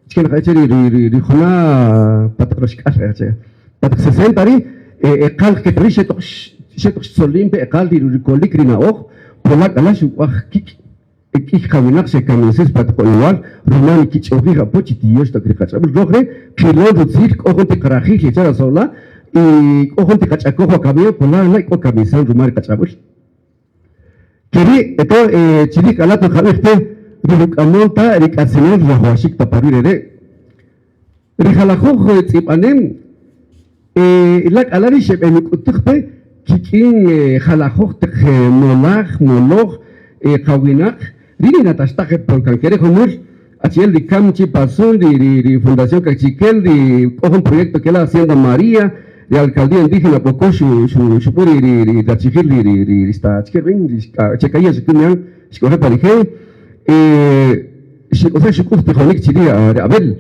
Chike naqa'ij che ri ri juna' pa taq roxk'al k'a che pa taq sesenta ri' eqal ketri' xe toq xe toq xtzolin pe eqal ri rukolik ri na'oj po la k'a la' xuk'waj kik' e k'ïy qawinaq xekamisex pa taq oyowal ruma nikich'ojij apo chi tiyox toq ri qach'ab'äl röj re' qilon rutzil k'o jun ti qarajil yecha' razola y k'o jun ti qach'akoj wakami po la' la' k'o kamisan ruma ri qach'ab'äl. Keri' eto chirij k'a la' toqab'ij pe ri ruk'amon ta ri k'atzinel rajowaxik ta pa ruwi' rere'. Ri jalajoj tz'ib'anem la k'a la' ri' xeb'enuk'utüj pe kik'in jalajoj taq molaj, moloj, qawinaq, ri ninataxtaj e por kan kere' jumul achi'el ri Cam Chipazún, ri Fundación Kaqchikel, ri k'o jun proyecto kela' Hacienda María, ri Alcaldía Indígena Bocó xub'än ri rachijil ri xta achike rub'in, ri Checayía xuk'üm yan xk'oje' pa rijey, o sea xuk'ül tijonik chi ri' ri Abel,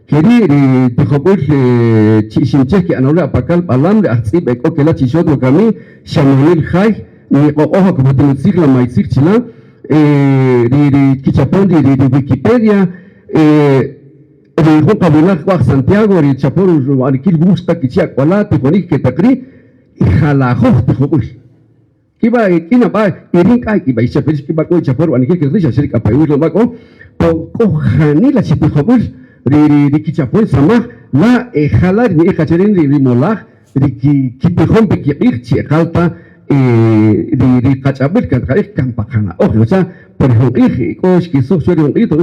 ke ri' ri tijob'äl chi Iximche' ki'anole' Apacal B'alam, ri ajtz'ib' e k'o kela' chi Xot wakami, Xamanil Jay, niq'oq'oj akumatinützij la maytzij chi la' ri ri kichapon ri ri Wikipedia, ri jun qawinaq k'o aj Santiago ri chapon rub'anikil wuj xqa kichi' ak'wala' tijonik ke taq ri' jalajoj tijob'äl. Kib'a k'in ab'a y rïn k'a kib'a ixchapel kib'a k'o ichapon rub'anikil ke taq ri' xa xe ri k'a pa iwil nab'a k'o, po k'o janila chi tijob'äl ri ri ri kichapon samaj la e jala' ri ni'ij qa che rïn ri molaj ri kitijon pe kiq'ij chi eqal ta ri ri qach'ab'äl kan tqa'ij kan pa qana'oj o sea pa ri jun q'ij k'o xkisuj chwe ri jun q'ij toq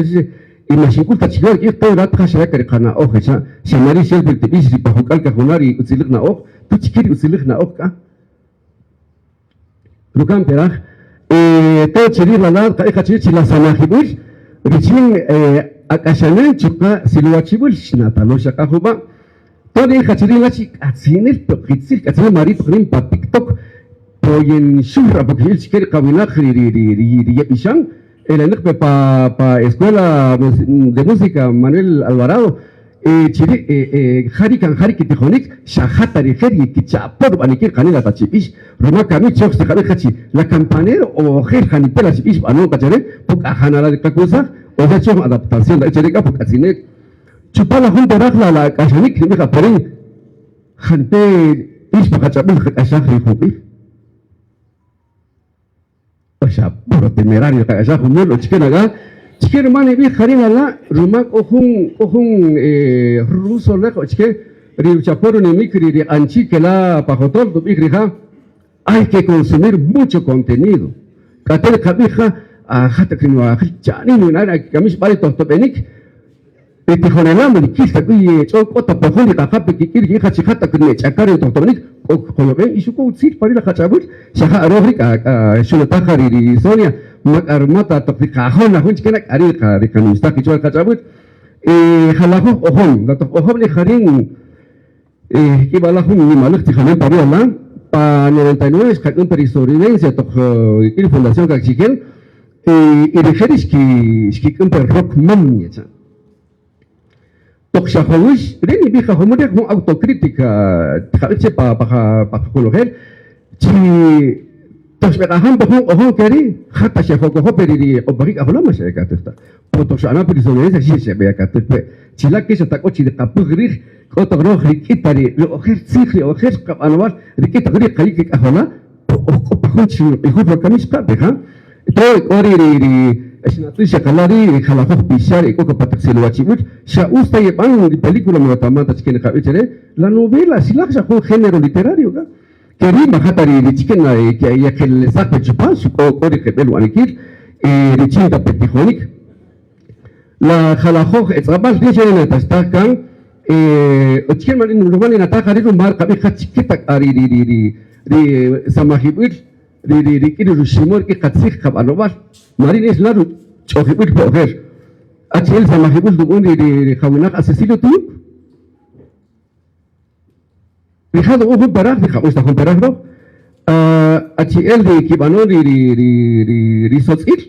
y ma xink'ül ta chikiwäch ri q'ij to rat ja xaya' ka ri qana'oj echa' xa ma ri' xel pe ri tib'ix ri pa juk'al kajuna' ri utziläj na'oj tu chike ri utziläj na'oj k'a. Ruka'n peraj, to chirij la la' nqa'ij qa chirij chi la samajib'äl richin ak'axanen chuqa' silowachib'äl xnatalo xa k'a jub'a'. To ni'ij qa chirij la' chi k'atzinel toq qitzij k'atzinel ma ri' toq rïn pa TikTok po yenxul apo kixi'il chike ri qawinaq ri yeb'ixan. Elenäq pe pa pa Escuela de Música Manuel Alvarado, chi ri' ja ri' kan ja ri' kitijonik xa ja ta rije' ri kicha'po rub'anikil janila ta chi b'ix, ruma kami choj xtiqab'ij qa chi la campanero ojer janipe' la chi b'ix b'anon qa chare po k'a ja na la ri qakusaj, o sea choj adaptación ta chare k'a po k'atzinel chupan la jun peraj la la k'axanik nib'ij apo rin janipe' b'ix pa qach'ab'äl nqak'axaj ri jun q'ij. O xa puro temerario nqak'axaj jumul o chike na k'a, chike ruma nib'ij jari' la la' ruma k'o jun k'o jun ruso lej o chike ri ruchapon runimik ri ri q'anchi' ke la' pa jotol rub'ij rija' hay que consumir mucho contenido k'ate' nqab'ij qa ja taq ri nuwajil cha'nin kami xb'a ri tojtob'enik. Ri tijonela' man nkïl ta k'ïy yech'o k'o ta pojun ri qaqa pe kik'in rik'in ja chi ja taq nech'aka ri tojtob'enïk k'o qoyob'en y xu k'o utzil pa ri' la qach'ab'äl xa ja röj ri' k'a k'a xunataj qa ri ri Sonia ma k'a ruma ta toq ri qajoj na jun chike na k'a ri' ri qanimsaj kichwa ri qach'ab'äl jalajöj q'ojom la toq q'ojom ri' ja rïn Jikib'ala' jun nimaläj tijonem pa ruwi' ala', pa 99 xqak'än pa ri sobrevivencia toq rik'in ri Fundación Kaqchikel y rije' ri xkik'än pe rock mam yecha'. Toq xajowïx, rin nib'ij qa jumul re' jun autocrítica tiqab'ij che pa qakonojel chi toq xb'eq'ajan pe jun q'ojon ke ri' ja ta xejokojo' pe ri q'opojik k'ajola' man xe'ekatäj ta. Po toq xa'ana pe ri sobrevivencia xi xeb'eyakatäj pe. Chila' ke xa ta k'o chi riqapäj rij k'o toq röj rik'in ta ri ojer tzij, ri ojer qab'anob'al, rik'in taq ri' qayik ri k'ajola', po oj k'o pa jun chi ruq'ijul wakami xqa' pe ja. Entonces k'o ri ri ri xnatüx xeqala' ri' ri jalajöj pixa' ri e k'o ka pa taq silowachib'äl, xa utz ta yeb'an ri película man wetaman ta chike niqab'ij chare, la novela xilaj xa jun género literario k'a. Ke ri' man ja ta ri chike na yeqelesaj pe chupan, xu k'o k'o ri jeb'ël rub'anikil richin ta pe tijonik. La jalajöj etz'ab'a'l ri' xa yenatäxtäj kan achike ruma ruma ninataj qa ri' ruma nqab'ij qa chike ta k'a ri ri ri ri ri samajib'äl ri ri rik'in ri ruximon rik'in qatzij qab'anob'al ma ri' la' ruch'ojib'äl pa ojer achi'el samajib'äl rub'an ri ri qawinaq a Cecilio Tuyuc. Rija' rub'an jun peraj, ri qab'ux ta jun peraj röj. Achi'el ri kib'anon ri ri ri ri ri sotz'il,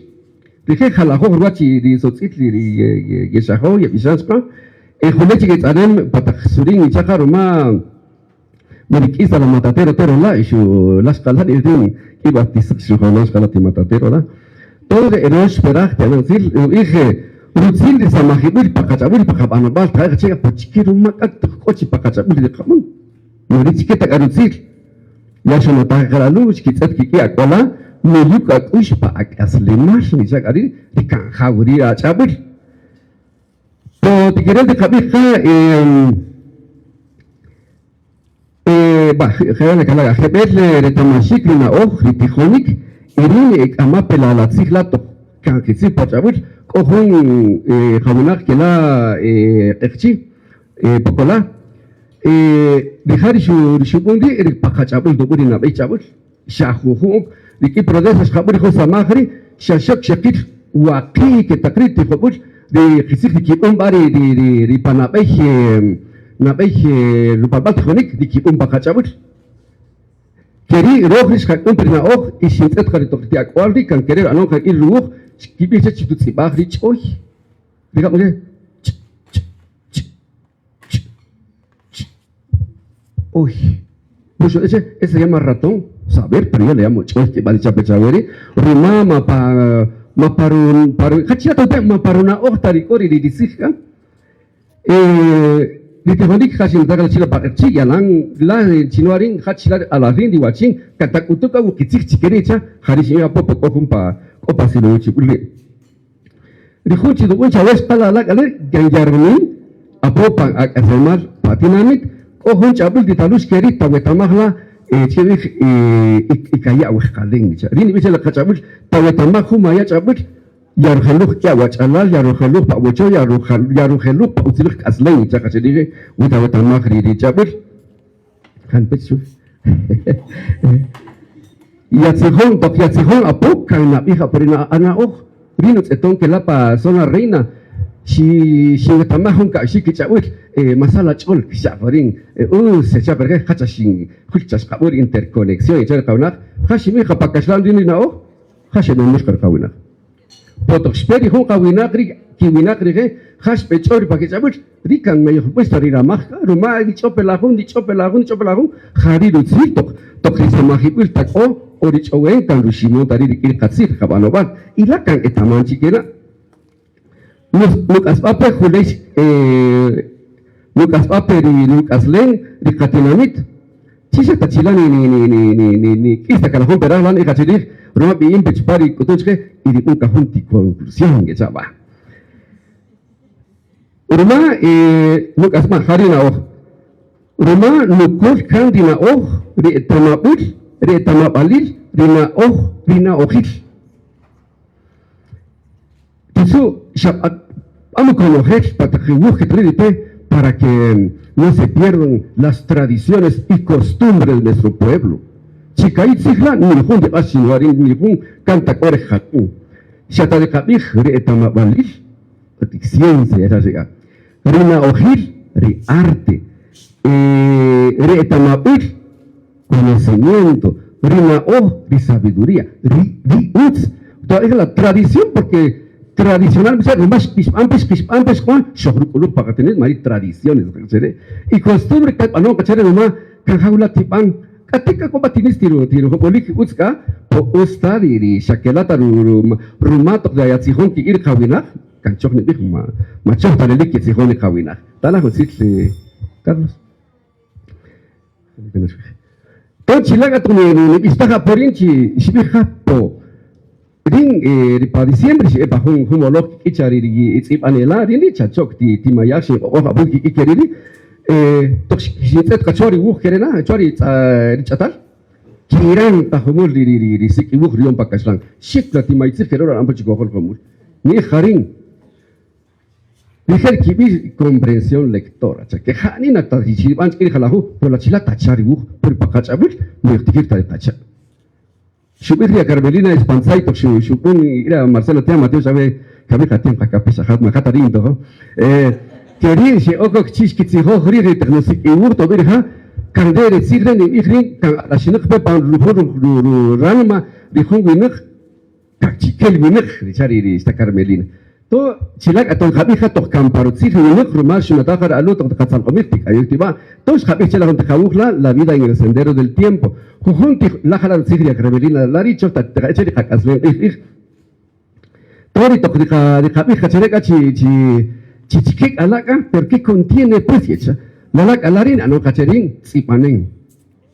rije' jalajöj ruwäch ri sotz'il ri ri yexajon, yeb'ixan chqä. E juley chik etz'anem pa taq surin icha' qa ruma ma rik'is ta la matatero tero la' y xu la xqala' ri rïn k'ïy b'a' tisaq xujolon xqala' ti matatero la'. Todo re rox peraj ti'ana utzil, rub'ij rutzil ri samajib'äl pa qach'ab'äl pa qab'anob'al tqa'ij che apachike ruma k'a toq k'o chi pa qach'ab'äl ri qab'an. Ma ri chike ta k'a rutzil. Ya xenataj k'a alu xkitz'ët kik'in ak'wala' nuyük ak'u'x pa ak'aslemal nicha' k'a ri' ri kan jaw ri ach'ab'äl. Po tikirel tiqab'ij qa Jeb'ël retamaxik ri na'oj, ri tijonïk y ri' ek'ama pe la tzij la' toq kan qitzij pa ch'ab'äl k'o jun qawinaq ke la' Q'eqchi', Pokola', rija' ri xub'än ri' ri pa qach'ab'äl rub'än ri nab'ey ch'ab'äl, xa jujun ok rik'in Prodesa xqab'än ri jun samaj ri' xa xok xeqïl waqi' ke taq ri' tijob'äl ri qitzij ri kib'än b'a ri ri pa nab'ey nab'ey rupalb'al tijonïk ri kib'än pa qach'ab'äl. Ke ri' röj ri xqak'än pe ri na'oj y xintz'ët qa ri toq ri ti ak'wal ri' kan ke re' rub'anon qa rik'in ruwuj xkib'ij che chi tutz'ib'aj ri ch'oy. Rija' b'an re' ch', ch', ch'. Uy, mucho ese, ese se llama ratón, saber, pero yo le llamo ch'oy que vale chape chaweri, ruma ma pa ma paru paru jachila ta ma paru na'oj ta ri k'o ri ri tzij k'a. Ri tijonik ja xinutaq la chila pa q'eqchi' yalan la chinoarin ja chila q'alajin ri wachin katak'utu k'a wuqitzij chike ri' cha ja ri xin'ij apo po k'o jun pa k'o pa silowichib'äl ri'. Ri jun chi rub'un chawe xqal ala' k'a re' yan yarunin apo pan ak'aslemal pa atinamit, k'o jun ch'ab'äl ri talux ke ri' tawetamaj la che rij ikaya' awejqalen, nicha'. Ri' nib'ij che la qach'ab'äl tawetamaj jun maya' ch'ab'äl yarujeluj k'i awach'alal, yarujeluj pa awocho, yarujeluj pa utziläj k'aslen, nicha' qa che rij wi tawetamaj ri ch'ab'äl. Janpech chuwe. Yatzijon, toq yatzijon apo, kan nab'ij apo ri ana'oj, ri nutz'eton ke la' pa zona Reina, xi xinwetamaj jun ka'xik kich'ab'äl, masala ch'ol, xcha' pa rin, utz xecha' pa rije', jacha xinjül cha xqab'än ri interconexión, xecha' ri qawinaq, ja xinb'ij qa pa kaxlan rin ri na'oj, ja xeb'emül qa ri qawinaq. Po toq xpe ri jun qawinaq ri' kiwinaq rije' ja xb'ech'o ri pa kich'ab'äl, ri' kan ma yojb'ëx ta ri ramaj k'a, ruma nich'o pe la jun, nich'o pe la jun, nich'o pe la jun, ja ri' rutzil toq toq ri samajib'äl ta k'o o ri ch'owen kan ruximon ta ri' rik'in ri qatzij ri qab'anob'al, y la' kan etaman chi ke la'. Nuk'asb'a pe juley nuk'asb'a pe ri ruk'aslen ri qatinamit, chi xa ta chila' nik'is ta kan jun peraj la' ni'ij chirij ruma b'i'in pe chupan ri k'utun chqe y rib'un ka jun ti conclusión ngecha' b'a. Ruma nuk'asb'a ja ri na'oj, ruma nukol kan ri na'oj, ri etamab'äl, ri etamab'alil, ri na'oj, ri na'ojil. Titzu' xa b'am konojel pa taq wuj ketri' ri pe para que no se pierdan las tradiciones y costumbres de nuestro pueblo. Chi ka'i' tzij la' ni jun tiq'ax chi nuwa' rïn, ni jun kan ta k'o rejqalen. Xa ta ri qab'ij ri etamab'alil, ri ciencia yacha' xik'a, ri na'ojil, ri arte, ri etamab'äl, conocimiento, ri na'oj, ri sabiduría, ri ri ütz. To'ij la tradición porque tradicional ruma xb'an pe xb'an pe xb'an xojruk'uluj pa qatinamit ma ri' tradiciones nqab'ij che y costumbre kan b'anon qa chare ruma kan jaw la' tib'an k'ate' k'a k'o b'a tinis ti rujob'olik ütz k'a po utz ta ri ri xa kela' ta ruma toq yatzijon kik'in ri qawinaq kan choj nib'ij ma choj ta relik yetzijon ri qawinaq. Tanaj utzil Carlos. To chila' k'a toq nib'ixtaj apo rïn chi xib'ij qa po rïn ri pa diciembre xib'e pa jun jun moloj kik'in cha ri itz'ib'anela' rïn ri' cha chok timayaj xinq'oq'oj apo kik'in ke ri' ri' toq xintz'ët qa chwa ri wuj ke re' na chwa ri ch'atal kiran ta jumul ri sik'iwuj ruyon pa kaxlan xik la timaytzij ke re' rub'anon pa chikojol jumul nib'ij ja rïn. Rije' kib'i' comprensión lectora, cha ke janina ta ri xib'an chik'in ri jalajuj, por la chila' tacha ri wuj, por pa qach'ab'äl ma yojtikir ta ri qacha'. Xub'ij ri a Carmelina Espantzay toq xub'än ira Marcelo Tea Mateo xawe kami qati'm qakape xa jat ma ja ta ri' ntojo. Ke ri' xe'ok ok chi xkitzijoj rij ri taq nusik'iwuj tob'i rija' kan re' re tzij re' nib'ij rin kan alaxinäq pe pa jun ránima ri jun winäq Kaqchikel winäq, richa' ri xta Carmelina. To chila' k'a toq nqab'ij ja toq kan pa rutzij ri winäq ruma xunataj ja ri alu' toq tiqatzalq'omij tik'ayuj tib'a'. To xqab'ij che la jun tiqawuj la' La vida en el sendero del tiempo. Jujun tij la ja la rutzij ri a Carmelina la ri' choj ta tiqa'ij che ri qak'aslen q'ij q'ij. To ri toq ri qab'ij qa chare k'a chi chi chi chike k'a la' k'a pero que contiene pues yecha. La la' k'a la' ri' na'anon qa che rin tz'ib'anen.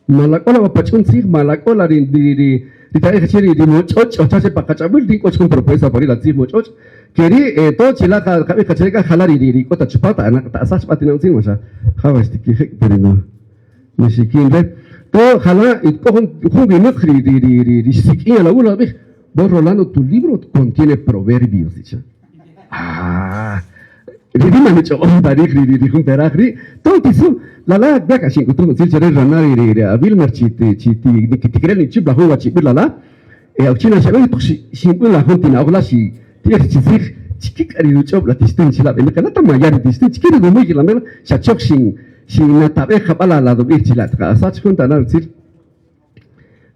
Ma la k'o la pach'un tzij, ma la k'o la ri ri ri ta'ij che ri ri moch'och' ocha che pa qach'ab'äl ri k'o chik jun propuesta pa ri' la tzij moch'och' ke ri' todo chila' qa qab'ij qa che k'a jala' ri ri k'o ta chupa ta ana ta'asaj chb'a tinam tzij ma xa jawa xtikijek' pe ri nu nuxikin re todo jala' y k'o jun jun winäq ri ri ri ri ri xsik'in a la wuj la b'ij vos Rolando tu libro contiene proverbios dicha. Ah, ri ri' man nich'ob'on ta rij ri ri jun peraj ri'. Todo titzu', la la ya k'a xink'utuj utzil chare rana ri ri a Wilmer chi ti chi ti nikitikirel nichüp la jun wachib'äl la la'. Akuchi naxab'en toq xinb'än la jun ti na'oj la' xitij chi tzij chike k'a ri ruch'ob' la tixtün chila' b'enäq la ta maya' ri tixtün chike ri rumüy la mero xa choj xin xinnatab'ej jab'al la la rub'ij chila' tqa'asach jun ta na rutzil.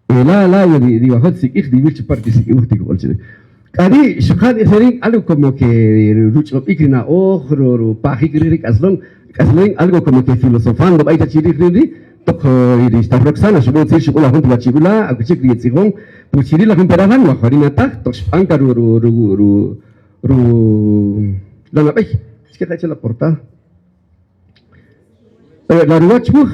La la ri ri wajo' tisik'ij ri wil chupan ri tisik'iwuj tik'ol chire. K'ari' xuqa' ri ri algo como que ruch'ob'ik ri na'oj, rupajik rij ri k'aslon, k'aslen algo como que filosofando b'ay ta chirij ri' ri' toq ri xta Roxana xub'än tzij xub'än la jun ti wachib'ila' akuchi ri yetzijon, pues chiri' la jun peraj la' nwajo' ri nataj toq xb'an ka ru ru ru ru la nab'ey, xkeqa che la portada. La ruwäch wuj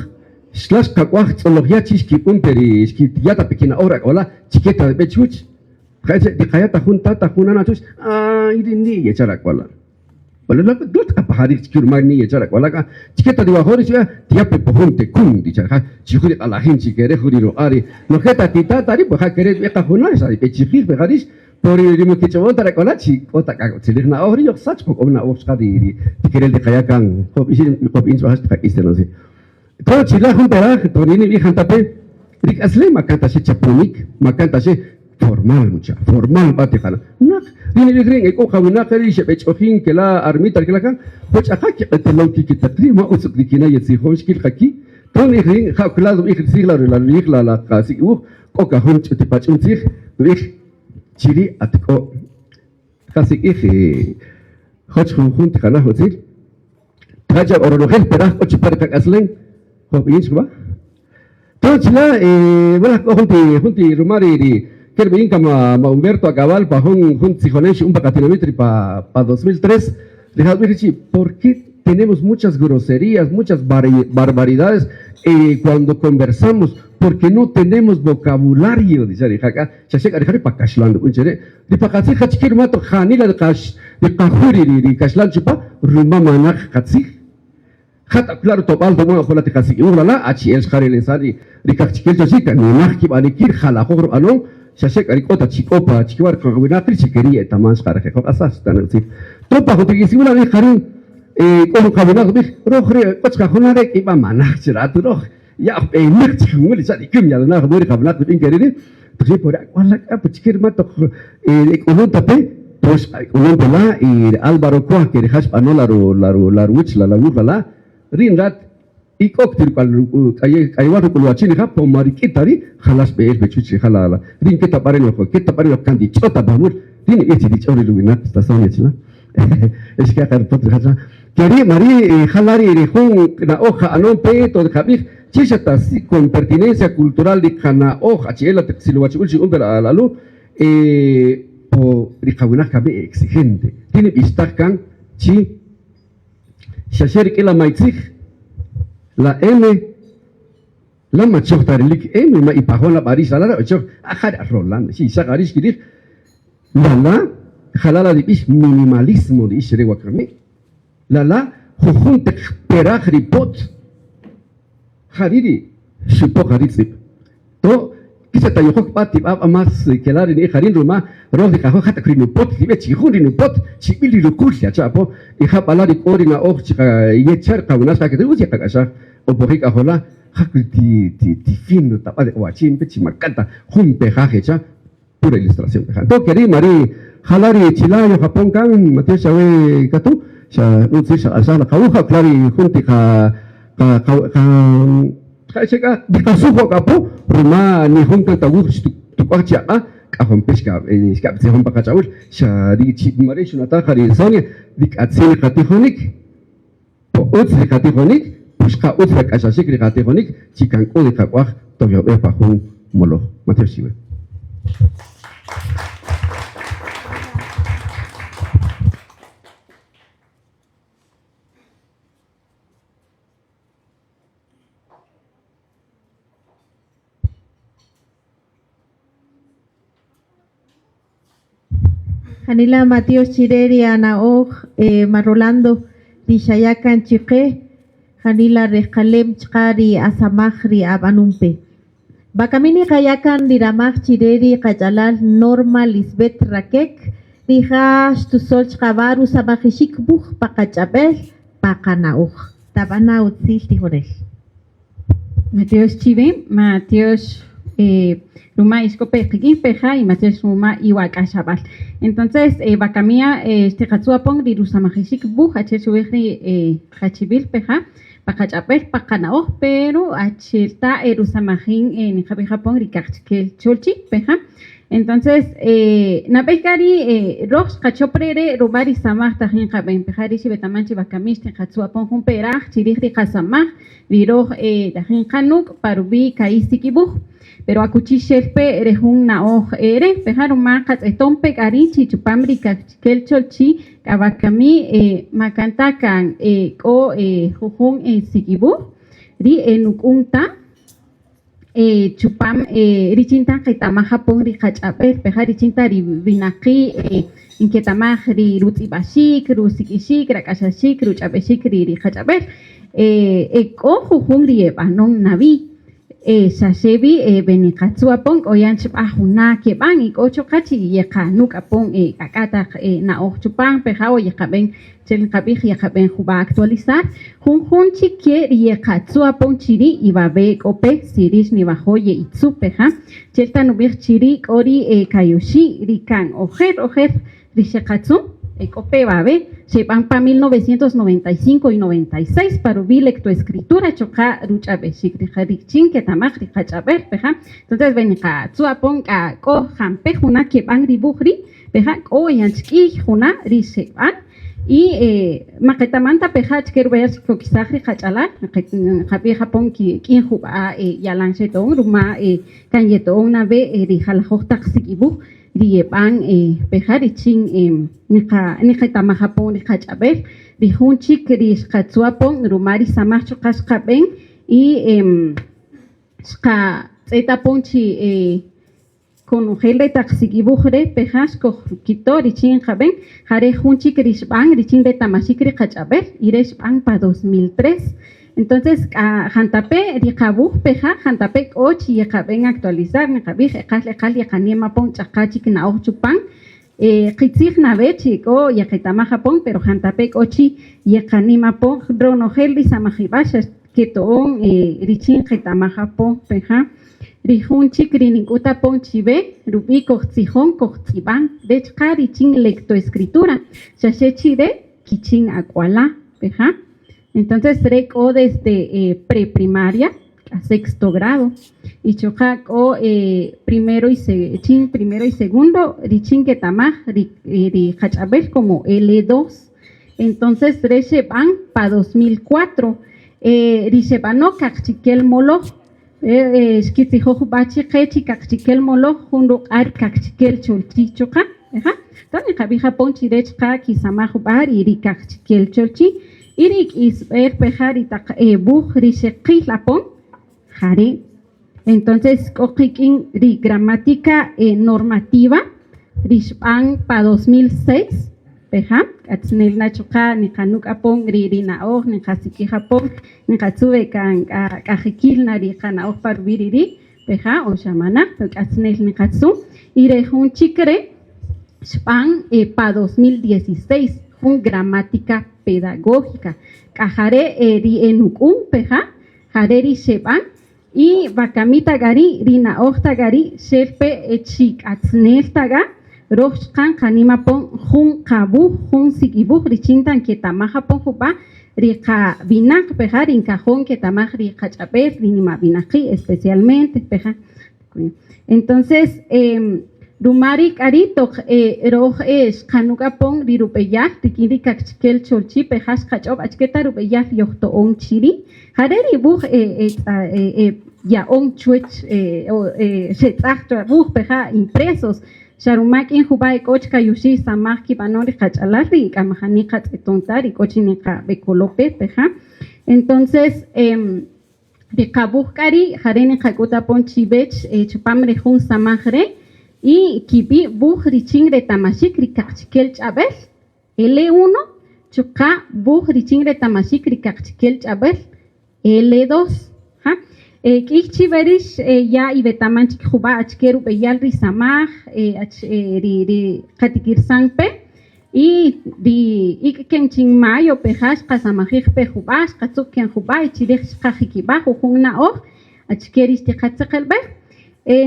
xla xqak'waj tz'oloj ya' chi xkib'än pe ri xkiya' ta pe kina'oj ri ak'wala' chike ta b'e chwäch. Tiqaya' ta jun tata jun nana chwäch, ay ri ni' yecha' ri ak'wala'. Tqapajarij chike ruma ni' yecha' ri ak'wala' k'a chike ta riwajo' ri xb'e tiya' pe pojun tekun ticha' rija' chi jun ri q'alajin chi ke re' jun ri ruq'a' ri nojel ta titata ri' pues ja ke re' rub'i' qajuna' xa ri b'e chijij pe ja rix Po ri ri ma kich'ob'on ta ri ak'wala' chi k'o ta k'a utziläj na'oj ri' yojsach po k'o na'oj chuqa' ri ri tikirel ndiqaya' kan qob'ixin qob'in chuqa' xtiqak'is ta no sé. K'o chila' jun peraj toq ri nib'ij jantape' ri k'aslem ma kan ta xe chaponïk, ma kan ta xe formal mucha, formal b'a tiqana'. Naq, ri nib'ij rin e k'o qawinaq ri xeb'ech'ojin kela' Armita kela' kan, po ch'aqa kiq'etelon ki' kitaq ri' ma ütz ok ri kina' yetzijon xkil qa ki'. Toq nib'ij rin ja ok la' rub'ij ri tzij la rub'ij la la qasik'iwuj k'o ka jun ch'utipach'un tzij rub'ij chi ri' at k'o. Qasik'ij joch jun tiqanaj utzil. Tqacha ronojel peraj k'o chupan ri qak'aslem jojb'iyin chqä. Entonces chila' bueno k'o jun ti jun ti ruma ri ri ker b'iyin kan ma Humberto Ak'ab'al pa jun jun tzijonem xu'än pa qatinamit ri pa pa 2003 rija' xub'ij chi por qué tenemos muchas groserías, muchas barbaridades cuando conversamos porque no tenemos vocabulario dice rija' k'a xa xe k'a rija' ri pa kaxlan rub'in che re' ri pa qatzij jachike ruma toq janila ri qaju ri kaxlan chupan ruma manaq qatzij. Ja taq la' rutob'al ruma ojo la tiqasik'iwuj la la' achi'el xqa relesan ri kaqchikel chochi kan ninaq kib'anikil jalajoj rub'anon xa xe k'a ri k'o ta chi k'o pa chikiwach ri qawinaq ri' chi ke ri' ye'etaman xqa rije' joq'asaj xta nutzij. Topa jun tik'isib'äl la' qa ri' k'o jun qawinaq rub'ij roj re' k'o chi qajuna' re' k'ib'a manaq chi rat roj ya oj b'enäq chik jumul cha' ri küm yalunaj jumul ri qawinaq rub'in ke ri' ri' toq xi por ri ak'wal la k'a chike ruma toq e k'ulun ta pe tox k'ulun pe la' y ri Álvaro Cuaj ke rija' xb'ano la ru la ru la ruwäch la la wuj la la' ri' nrat y k'o ti ruk'wal k'ayewal ruk'ulwachin rija' po ma rik'in ta ri' jala' xb'e'el pe chuwäch rija' la la rin ke ta b'a' re' ke ta b'a' re' kan tich'o ta pa jumul rin nib'ij chi tich'o ri ruwinaq ta Sonia chila' xkiya' qa rupot rija' chila' ke ri' ma ri' jala' ri ri jun na'oj qa'anon pe toq nqab'ij chi xa ta con pertinencia cultural ri qana'oj achi'el la taq silowachib'äl xiya'on pe la alu' po ri qawinaq kami e exigente ri nib'ixtaj kan chi xa xe rik'in la maytzij la M la ma choj ta rilik M ma ipajon la b'arix la la choj aja ri Rolando xi xaq arix kirij la la jala la rib'ix minimalismo rib'ix re wakami la la jujun taq peraj ri pot jari' ri xupoq ri tz'ib' to kisa ta yojok b'a tib'a b'a más kela ri ni'ij jarin ruma roj ri qajoj jataq ri nupot tib'e chijun ri nupot chib'il ri ruqul yacha' apo y ja b'ala ri k'o ri na'oj chiqa yechar qawinaq xqa keta'm utz yeqak'axaj q'opoji' k'ajola' ja ti ti ti fino tab'al ri q'awachin pe chi ma kan ta jun pejaj yecha' pura ilustración peja entonces keri' mari jala' ri chila' yojapon kan matiox chawe Katu xa utzil xaq'axaj la qawuj ja kla ri jun ti qa qa qa qa k'a tiqasuj wok apo ruma nijun kan ta wuj xtuk'uaj chi aq'a' k'a jompe xkab'tzijon pa qach'ab'äl xa ri chi mari xunataj qa ri Sonia rik'atzin ri qatijonik po utz ri qatijonik pues qa utz rak'axaxik ri qatijonik chi kan k'o ri qak'uaj toq yojb'e pa jun moloj. Matiox chiwe. Janila matiox chire ri ana'oj ma Rolando ri xaya' kan chiqe janila rejqalem chqa ri asamaj ri ab'anun pe. Wakami niqaya' kan ri ramaj chire ri qach'alal Norma Lisbeth Raquec rija' xtusol chqaba' rusamajixik wuj pa qach'ab'el pa qana'oj. Tab'ana' utzil tijonel. Matiox chiwe, matiox ruma ixk'o pe qik'in peja y matiox ruma iwak'axab'al. Entonces, wakamia xtiqatzu' apon ri rusamajixik wuj achi'el xub'ij ri qachib'il peja pa qach'ab'el pa qana'oj, pero achi'el ta rusamajin niqab'ij apon ri kaqchikel cholchi peja. Entonces, nab'ey k'a ri roj xqachop re' re' ruma ri samaj tajin qab'en peja ri xib'etaman chi wakami xtiqatzu' apon jun peraj chirij ri qasamaj ri roj tajin qanuk' pa rub'i' ka'i' sik'iwuj. Pero akuchi xel pe re jun na'oj re' peja ruma qatz'eton pe k'a ri' chi chupam ri kaqchikel cholchi k'a wakami ma kan ta kan k'o jujun sik'iwuj ri enuk'un ta chupam richin ta nqetamaj apon ri qach'ab'el peja richin ta ri winaqi' nketamaj ri rutz'ib'axik, rusik'ixik, rak'axaxik, ruch'ab'exik ri qach'ab'el e k'o jujun ri eb'anon nawi xa xe wi we niqatzu' apon k'o yan chb'aj juna' keb'an y k'o chuqa' chi yeqanuk' apon k'ak'a' taq na'oj chupam peja o yeqab'en Chel nqab'ij yeqab'en jub'a' actualizar junjun chike ri yeqatzu' apon chiri' y wawe' k'o pe si rix niwajo' ye'itzu' peja chel ta nub'ij chiri' k'o ri kayoxi' ri kan ojer ojer ri xeqatzu'. E k'o pe wawe' xeb'an pa 1995 y 96 pa rub'i' lectoescritura chuqa' ruch'ab'exik ri richin nketamaj ri qach'ab'äl peja'. Entonces we niqatzu' apon k'a k'o jampe' juna' keb'an ri wuj ri' peja' k'o yan chk'ïy juna' ri xeb'an y ma qetaman ta peja' achike rub'eyal xkokisaj ri qach'alal nqab'ij apon kik'in jub'a' yalan xeto'on ruma kan yeto'on na we ri jalajöj taq sik'iwuj ri yeb'an peja' richin niqetamaj apon ri qach'ab'äl ri jun chik ri xqatzu' apon ruma ri samaj chuqa' xqab'en y xqatz'et apon chi konojel re taq sik'iwuj re' peja' xkojkito' richin nqab'en ja re' jun chik ri xb'an richin retamaxik ri qach'ab'äl y re' xb'an pa 2003. Entonces k'a jantape' ri qawuj peja' jantape' k'o chi yeqab'en actualizar niqab'ij eqal eqal yeqanem apon ch'aqa chik na'oj chupan qitzij na we chi k'o yeqetamaj apon pero jantape' k'o chi yeqanim apon ronojel ri samajib'äl xa keto'on richin qetamaj apon peja' ri jun chik ri nink'ut apon chiwe rub'i' kojtzijon kojtz'ib'an re chuqa' richin lectoescritura xa xe chi re' kichin ak'wala' peja' entonces re' k'o desde preprimaria k'a sexto grado y chuqa' k'o primero y chin primero y segundo richin nketamaj ri qach'ab'äl como L2 entonces re' xeb'an pa 2004 ri xeb'ano kaqchikel moloj xkitzijoj jub'a' chiqe chi kaqchikel moloj jun ruq'a' ri kaqchikel cholchi' chuqa' peja' entonces niqab'ij apon chi re' chuqa' kisamaj jub'a' ri kaqchikel cholchi' y ri k'isb'äl peja' ri taq wuj ri xeqil apon ja ri' entonces k'o qik'in ri gramática normativa ri xb'an pa 2006 peja' k'atzinel na chuqa' niqanuk' apon ri na'oj niqasik'ij apon niqatzu' we kan k'a jikïl na ri qana'oj pa ruwi' ri ri' peja' o xa manaq pero k'atzinel niqatzu' y re jun chik re' xb'an pa 2016 jun gramática pedagógica k'a ja re' ri enuk'un peja' ja re' ri xeb'an y wakami ta k'a ri' ri na'oj ta k'a ri' xel pe chi k'atzinel ta k'a röj chuqa' nqanim apon jun qawuj jun sik'iwuj richin ta nketamaj apon jub'a' ri qawinaq peja' ri nkajo' nketamaj ri qach'ab'äl ri nimawinaqi' especialmente peja' entonces ruma ri' k'a ri' toq röj xqanük' apon ri rub'eyal rik'in ri kaqchikel cholchi' peja' xqach'ob' achike ta rub'eyal yojto'on chi ri' ja re' ri wuj ya'on chuwäch xetz'aj wuj peja' impresos xa ruma k'in jub'a' e k'o chi kayoxi' samaj kib'anon ri qach'alal ri k'a majani qatz'eton ta ri k'o chi niqab'ekolo' pe peja' entonces ri qawuj k'a ri' ja re' niqak'ut apon chiwech chupam re jun samaj re' y kib'i' wuj richin retamaxik ri kaqchikel ch'ab'äl L1 chuqa' wuj richin retamaxik ri kaqchikel ch'ab'äl L2 ja k'ïy chiwe rïx ya iwetaman chik jub'a' achike rub'eyal ri samaj ri qatikirsan pe y ri ik' ken chin mayo peja' xqasamajij pe jub'a' xqatzu' ken jub'a' y chi rij xqajikib'a' jujun na'oj achike ri xtiqatzeqelb'ej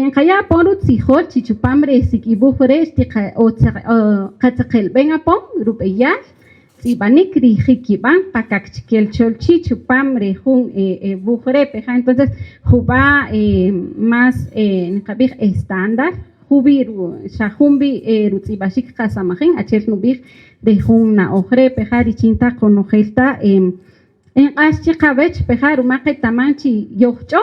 nqaya' apon rutzijol chi chupam re sik'iwuj re' xtiqatzeqelb'en apon rub'eyal tz'ib'anik ri jikib'an pa kaqchikel cholchi' chupam re jun wuj re' peja' entonces jub'a' más nqab'ij estándar juwi' xa jun wi rutz'ib'axik qasamajin achi'el nub'ij re jun na'oj re' peja' richin ta qonojel ta nq'ax chiqawech peja' ruma qetaman chi yojch'o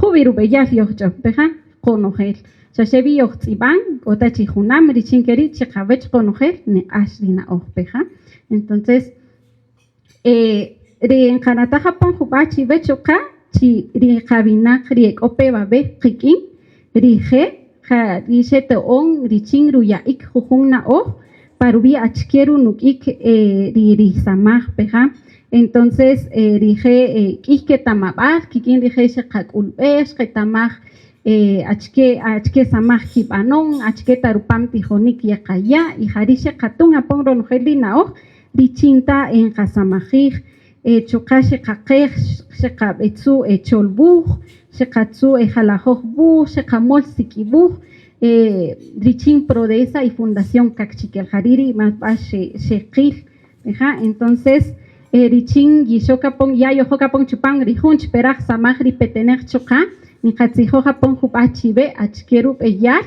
juwi' rub'eyal yojch'o peja' qonojel xa xe wi yojtz'ib'an k'o ta chi junam richin ke ri' chiqawech qonojel niq'ax ri na'oj peja' entonces ri nqanataj apon jub'a' chiwech chuqa' chi ri qawinaq ri e k'o pe wawe' qik'in rije' ja ri xeto'on richin ruya'ik jujun na'oj pa ruwi' achike runuk'ik ri samaj peja' entonces rije' k'ïy ketamab'al kik'in rije' xeqak'ulb'ej xqetamaj achike achike samaj kib'anon achike ta rupam tijonïk yeqaya' y ja ri' xeqatun apon ronojel ri na'oj richin ta nqasamajij chuqa' xeqaqej xeqab'etzu' cholwuj xeqatzu' jalajöj wuj xeqamöl sik'iwuj. Richin Prodesa y Fundación Kaqchikel ja ri' ri más b'a xeqïl rija'. Entonces richin yixok apon ya yojok apon chupam ri jun peraj samaj ri petenäq chuqa' nqatzijoj apon jub'a' chiwe achike rub'eyal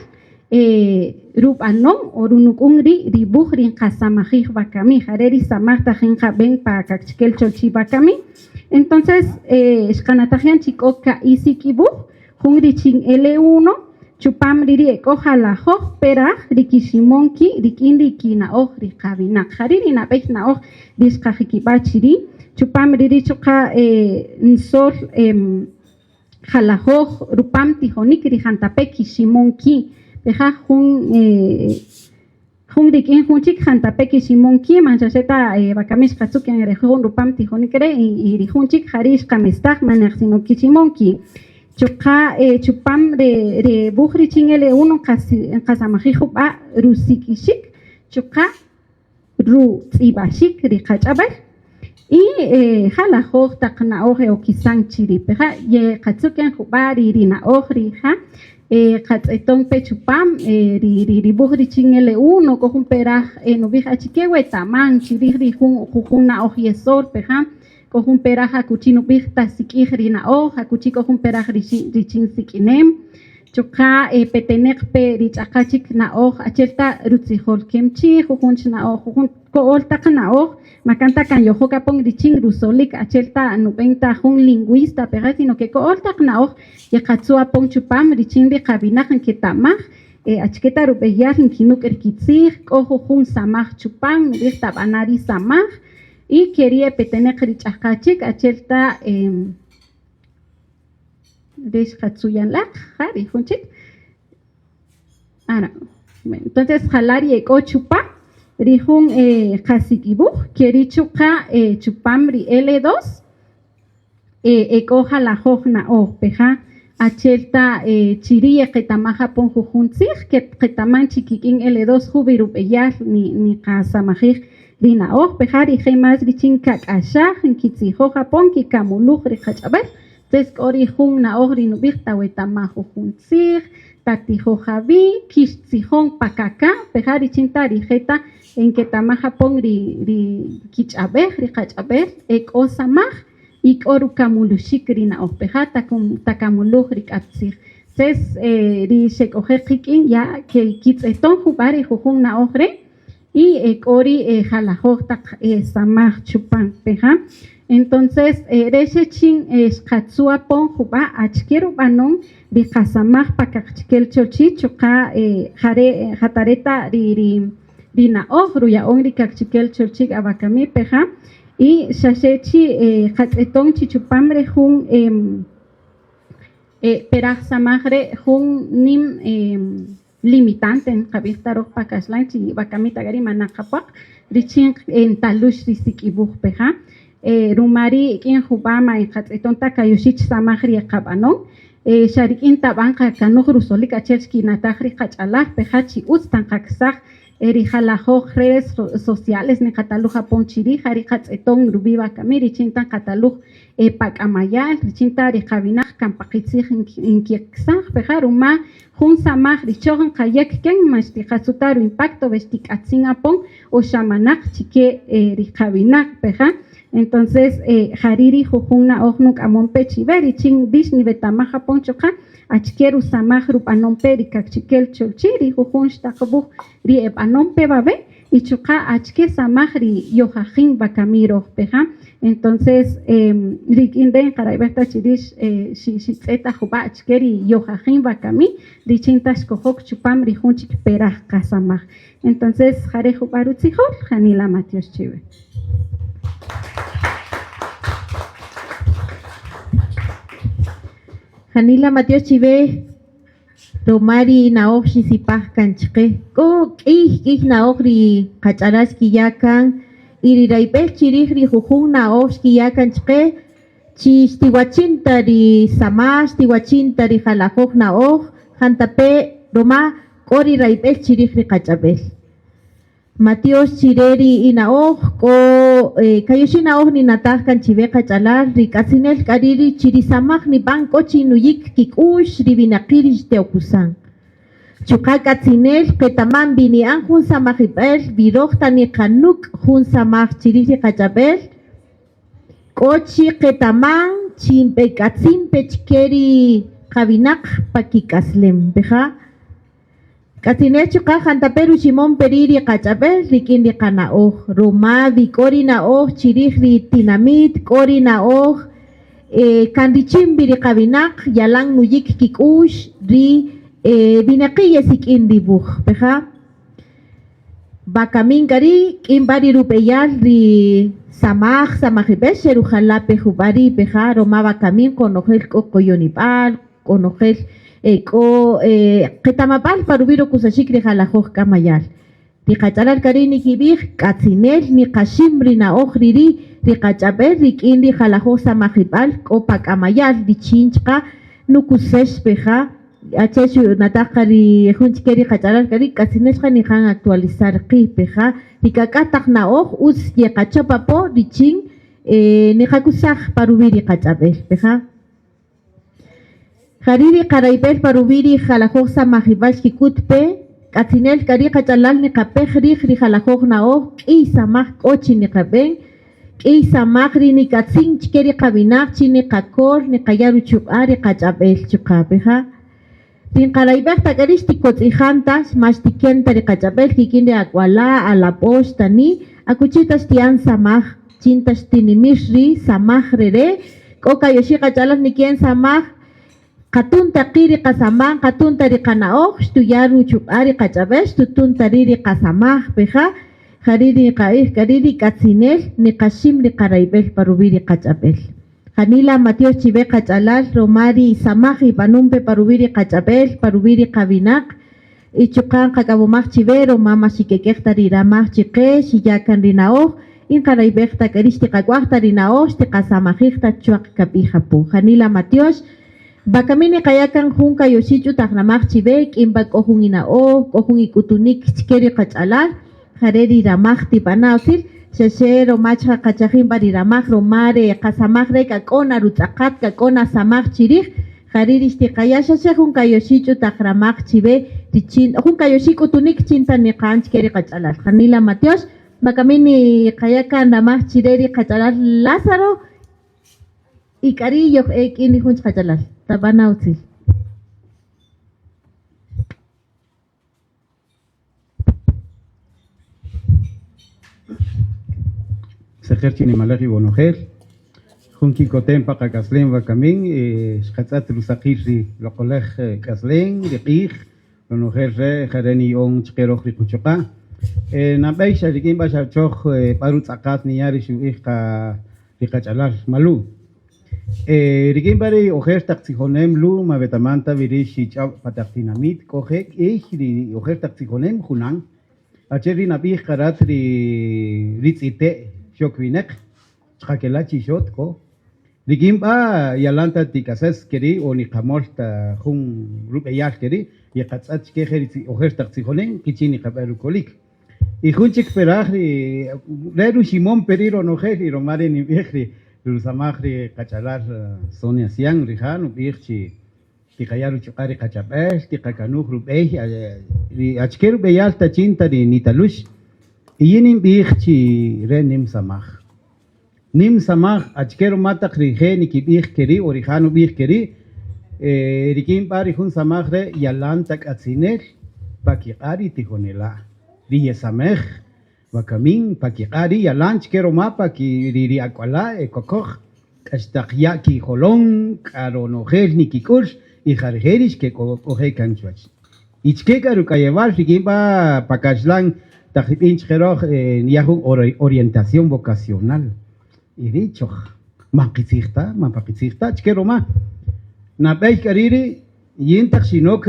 rub'anon o runuk'un ri' ri wuj ri nqasamajij wakami ja re' ri samaj tajin nqab'än pa Kaqchikel Cholchi' wakami. Entonces xqanataj yan chi k'o ka'i' sik'iwuj, jun richin L1, chupam ri' ri e k'o jalajöj peraj ri kiximon ki' rik'in ri kina'oj ri qawinaq. Ja ri' ri nab'ey na'oj ri xqajikib'a' chi ri' chupam ri ri' chuqa' nsöl jalajöj rupam tijonïk ri jantape' kiximon ki' peja' jun Jun rik'in jun chik jantape' kiximon ki' man xa xe ta wakami xqatzu' kan re jun rupam tijonïk re' y ri jun chik jari' xqamestaj manaq sino kiximon ki'. Chuqa' chupam re re wuj richin L1 nqasamajij jub'a' rusik'ixik chuqa' rutz'ib'axik ri qach'ab'äl y jalajöj taq na'oj e okisan chi ri' peja' yeqatzu' kan jub'a' ri ri na'oj rija' qatz'eton pe chupam ri ri wuj richin L1 k'o jun peraj nub'ij achike wetaman chi rij ri jun jujun na'oj yesol peja' k'o jun peraj akuchi nub'ij tasik'ij ri na'oj akuchi k'o jun peraj richin sik'inem chuqa' petenäq pe ri ch'aqa chik na'oj achi'el ta rutzijol kemchi' jujun chi na'oj jujun ko'öl taq na'oj ma kan ta kan yojok apon richin rusolik achi'el ta nub'än ta jun lingüista peja' sino ke ko'öl taq na'oj yeqatzu' apon chupam richin ri qawinaq nketamaj achike ta rub'eyal nkinük' ri kitzij k'o jujun samaj chupam nub'ij tab'ana' ri samaj y ke ri' e petenäq ri ch'aqa chik achi'el ta ri xqatzu' yan laq ja ri jun chik entonces jala' ri e k'o chupam ri jun qasik'iwuj ke ri' chuqa' chupam ri L2 e k'o jalajöj na'oj peja' achi'el ta chi ri' yeqetamaj apon jujun tzij qetaman chi kik'in L2 juvi rub'eyal niqasamajij ri na'oj peja' rije' más richin nkak'axaj nkitzijoj apon nkikamuluj ri qach'ab'äl entonces k'o ri jun na'oj ri nub'ij tawetamaj jujun tzij, tatijoj awi', kixtzijon pa kaka' peja' richin ta rije' ta nketamaj apon ri ri kich'ab'ej ri qach'ab'el e k'o samaj y k'o rukamuluxik ri na'oj peja' takamuluj ri k'attzij. Entonces ri xek'oje' qik'in ya kitz'eton jub'a' ri jujun na'oj re' y e k'o ri jalajöj taq samaj chupam peja'. Entonces re' xe chin xqatzu' apon jub'a' achike rub'anon ri qasamaj pa Kaqchikel Cholchi' chuqa' ja re' jatare' ta ri ri na'oj ruya'on ri Kaqchikel Cholchi' k'a wakami peja' y xa xe chi qatz'eton chi chupam re jun peraj samaj re' jun nïm limitante nqab'ij ta röj pa kaxlan chi wakami ta k'a ri' manaq qapwaq richin ntalüx ri sik'iwuj peja' ruma ri' rik'in jub'a' man qatz'eton ta kayoxi' chi samaj ri qab'anon xa rik'in tab'an qakanuj rusolik achi'el xkinataj ri qach'alal peja' chi ütz ta nqaksaj ri jalajöj redes sociales niqataluj apon chi rij ja ri qatz'eton rub'i' wakami richin ta nqataluj pa k'amaya'l richin ta ri qawinaq kan pa qitzij nkiksaj peja' ruma jun samaj ri choj nqayäk kan man xtiqatzu' ta ru-impacto we xtik'atzin apon o xa manaq chike ri qawinaq peja' entonces ja ri' ri jujun na'oj nuk'amon pe chiwe richin rïx niwetamaj apon chuqa' achike rusamaj rub'anon pe ri Kaqchikel Cholchi' ri jujun xtaq wuj ri e b'anon pe wawe' y chuqa' achike samaj ri yojajin wakami röj peja' entonces rik'in re' nqarayb'ej ta chi rïx xitz'et ta jub'a' achike ri yojajin wakami richin ta xkojok chupam ri jun chik peraj qasamaj entonces ja re' jub'a' rutzijol janila matyox chiwe. Janila matyox chiwe ruma ri na'oj xisipaj kan chqe. K'o k'ïy k'ïy na'oj ri qach'alal xkiya' kan y ri rayb'el chi rij ri jujun na'oj xkiya' kan chqe chi xtiwachin ta ri samaj, xtiwachin ta ri jalajöj na'oj jantape' ruma k'o ri rayb'el chi rij ri qach'ab'el. Matyox chi re ri ina'oj k'o kayoxi' na'oj ninataj kan chiwe qach'alal ri k'atzinel k'a ri' ri chi ri samaj nib'an k'o chi nuyik kik'u'x ri winaqi' ri xte'okusan. Chuqa' k'atzinel qetaman b'ini'an jun samajib'äl wi röj ta niqanük' jun samaj chi rij ri qach'ab'äl, k'o chi qetaman chi nb'ek'atzin pe chke ri qawinaq pa kik'aslem. Peja'? K'atzinel chuqa' jantape' ruximon pe ri' ri qach'ab'äl rik'in ri qana'oj, ruma wi k'o ri na'oj chi rij ri tinamït, k'o ri na'oj kan richin wi ri qawinaq yalan nuyik kik'u'x ri winaqi' yesik'in ri wuj. Peja'? Wakamin k'a ri' k'in b'a ri rub'eyal ri samaj, samajib'el xerujala' pe jub'a' ri' peja' ruma wakamin qonojel k'o qoyonib'al, Konojel e k'o qetamab'al pa ruwi' rukusaxik ri jalajoj k'amaya'l. Ri qach'alal k'a ri' nikib'ij, K'atzinel niqaxim ri na'oj ri ri' ri qach'ab'el rik'in ri jalajoj samajib'äl k'o pa k'amaya'l richin chqä nukusäx peja achi'el xunataj qa ri jun chke ri qach'alal k'a ri' k'atzinel chqä niqa'än actualizar qi' peja ri k'ak'a' taq na'oj ütz yeqachöp apo richin niqakusaj pa ruwi' ri qach'ab'el peja. Ja ri' ri qarayb'el pa ruwi' ri jalajoj samajib'äl xkik'üt pe, k'atzinel k'a ri' qach'alal niqapej rij ri jalajoj na'oj, k'ïy samaj k'o chi niqab'en, k'ïy samaj ri nik'atzin chke ri qawinaq chi niqakol, niqaya' ruchuq'a' ri qach'ab'el chuqa' peja'. Ri nqarayb'ej ta k'a ri' xtikotz'ijan ta, ma xtiken ta ri qach'ab'el kik'in ri ak'wala', alab'o', xtani', akuchi' ta xti'an samaj, chin ta xtinimïr ri samaj rere', k'o kayoxi' qach'alal niki'en samaj, qatun ta qi' ri qasamaj, qatun ta ri qana'oj, xtuya' ruchuq'a' ri qach'ab'el, xtutun ta ri' ri qasamaj, peja', ja ri' ri nqa'ij, k'a ri' ri k'atzinel niqaxim ri qarayb'el pa ruwi' ri qach'ab'el. Janila matyox chiwe qach'alal roma ri samaj ib'anun pe pa ruwi' ri qach'ab'el, pa ruwi' ri qawinaq, y chuqa' nqak'awomaj chiwe roma ma xik'ek'ej ta ri ramaj chiqe, xiya' kan ri na'oj, y nqarayb'ej ta k'a ri' xtiqak'waj ta ri na'oj, xtiqasamajij ta chwaq kab'ij apo. Janila matyox. Wakami niqaya' kan jun kayoxi' ch'utaq ramaj chiwe, k'in b'a k'o jun ina'oj, k'o jun ik'utunik chke ri qach'alal, jare' ri ramaj tib'ana' utzil, xa xe roma chqa qachajin b'a ri ramaj roma re qasamaj re' k'a k'o na rutz'aqat, k'a k'o na samaj chirij, jari' ri xtiqaya' xa xe jun kayoxi' ch'utaq ramaj chiwe richin, jun kayoxi' k'utunik chin ta niqa'än chke ri qach'alal. Janila matyox, wakami niqaya' kan ramaj chire ri qach'alal Lázaro. Y k'ari' yoj'e k'in ri jun chik qach'alal. Tab'ana' utzil. Seqer chi nimalej iwonojel, jun kikotem pa qak'aslem wakamin, xqatz'ët rusaqil ri loq'oläj k'aslem, ri q'ij, ronojel re' ja re' niya'on chqe röj ri quchuq'a'. Nab'ey xa rik'in b'a' xa choj b'a rutz'aqat niya' ri xub'ij qa ri qach'alal ma Lu'. Rik'in b'a' ri ojer taq tzijonem Lu' ma wetaman ta wi rïx xich'öb' pa taq tinamït k'o je' k'ïy ri ojer taq tzijonem junan. Achi'el ri nab'ij qa rat ri ri tz'ite' xok winäq chqä kela' chi xot k'o. Rik'in b'a' yalan ta tik'asäs ke ri' o niqamöl ta jun rub'eyal ke ri' yeqatz'ët chke je' ri ojer taq tzijonem kichin niqab'än rukolik. Y jun chik peraj ri re' ruximon pe ri' ronojel y roma ri' ninb'ij ri rusamaj ri qach'alal Sonia Sian, rija' nub'ij chi tiqaya' ruchuq'a' ri qach'ab'el, tiqakanuj rub'ey ri achike rub'eyal ta chin ta ri nitalux. Y yin ninb'ij chi re' nim samaj. Nim samaj, achike ruma taq rije' nikib'ij ke ri' o rija' nub'ij ke ri', rik'in b'a' ri jun samaj re' yalan ta k'atzinel pa kiq'a' ri tijonela' ri yesamej wakamin pa kiq'a' ri' yalan chike ruma pa ki ri ri ak'wala' e kokoj k'a xtaq ya' kijolon k'a ronojel nikik'ul y ja rije' ri xkek'oje' kan chuwäch. Y chike k'a ruk'ayewal rik'in b'a' pa kaxlan taq rib'in chqe röj niya' jun orientación vocacional. Y ri' choj man qitzij ta, man pa qitzij ta. Chike ruma nab'ey k'a ri' ri' yin taq xinok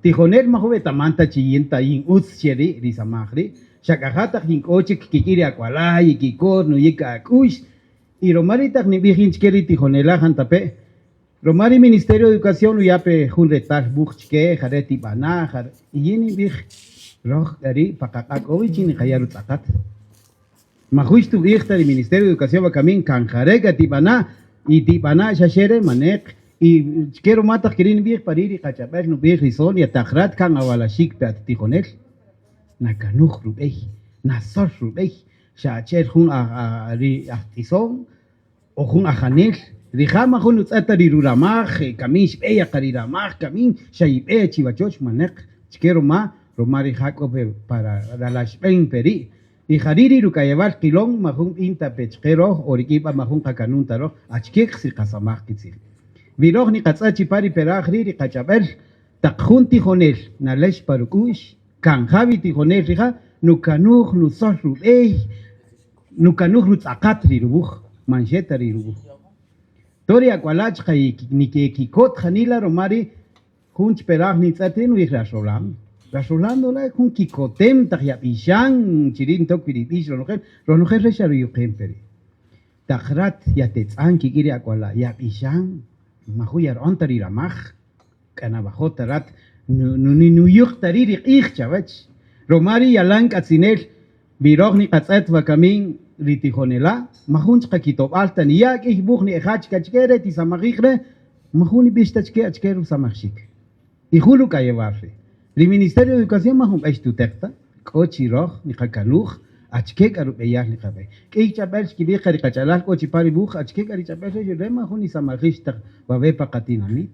tijonel majun wetaman ta chi yin ta yin ütz che ri' ri samaj ri'. Xa k'a ja taq yin k'o chik kik'in ri ak'wala' yikikot nuyik ak'u'x. Y ruma ri' taq nib'ij yin chike ri tijonela' jantape'. Roma ri Ministerio de Educación nuya' pe jun retal wuj chke, jare' tib'ana', jare'. Y yin ninb'ij, röj k'a ri' pa qaq'a' k'o wi chi niqaya' rutz'aqat. Majun xtub'ij ta ri Ministerio de Educación wakamin kan jare' k'a tib'ana' y tib'ana' xa xe re' maneq. Y chike ruma taq keri' nib'ij pari' ri qach'ab'äl nub'ij ri Sonia taq rat kan awalaxik pe at tijonel, nakanuj rub'ey, nasol rub'ey, xa achi'el jun ri ajt'ison o jun ajanel, rija' man jun nutz'ët ta ri ruramaj, kamin xb'e yaqa ri ramaj, kamin xa yib'e chiwachoch maneq, chike ruma, ruma rija' k'o pe pa ralaxb'en pe ri'. Y jari' ri ruk'ayewal qilon majun b'in ta pe chqe röj o rik'in b'a' majun qakanun ta röj achike ri qasamaj qitzij. Wi röj niqatz'ët chi pa ri peraj ri' ri qach'ab'äl, taq jun tijonel nalex pa ruk'u'x, kan ja wi tijonel rija' nukanuj nusol rub'ey, nukanuj rutz'aqat ri ruwuj, man xe ta ri ruwuj. To ri ak'wala' chqa nikekikot janila ruma ri Jun chperaj nintz'ët ri' nu'ij ri Rolando. Ri Rolando la' jun kikotem taq yab'ixan, chi ri' ntok wi ri b'ix ronojel, ronojel re' xa ruyuqen pe ri'. Taq rat yatetz'an kik'in ri ak'wala' yab'ixan, majun yara'on ta ri ramaj, k'a nawajo' ta rat nuyuq ta ri' ri q'ij chawäch. Ruma ri' yalan k'atzinel wi röj niqatz'ët wakami ri tijonela', majun chqa kitob'al ta niya' k'ïy wuj ni'ejach k'a chike re tisamajij re', Majun nib'ix ta chke achike rusamajxik. Y jun ruk'ayewal ri'. Ri Ministerio de Educación majun b'ey xtuteq ta, k'o chi röj niqakanuj achike k'a rub'eyal niqab'en. K'ïy ch'ab'äl xkib'ij qa ri qach'alal k'o chi pa ri wuj achike k'a ri ch'ab'äl re' re' majun nisamajix taq wawe' pa qatinamit.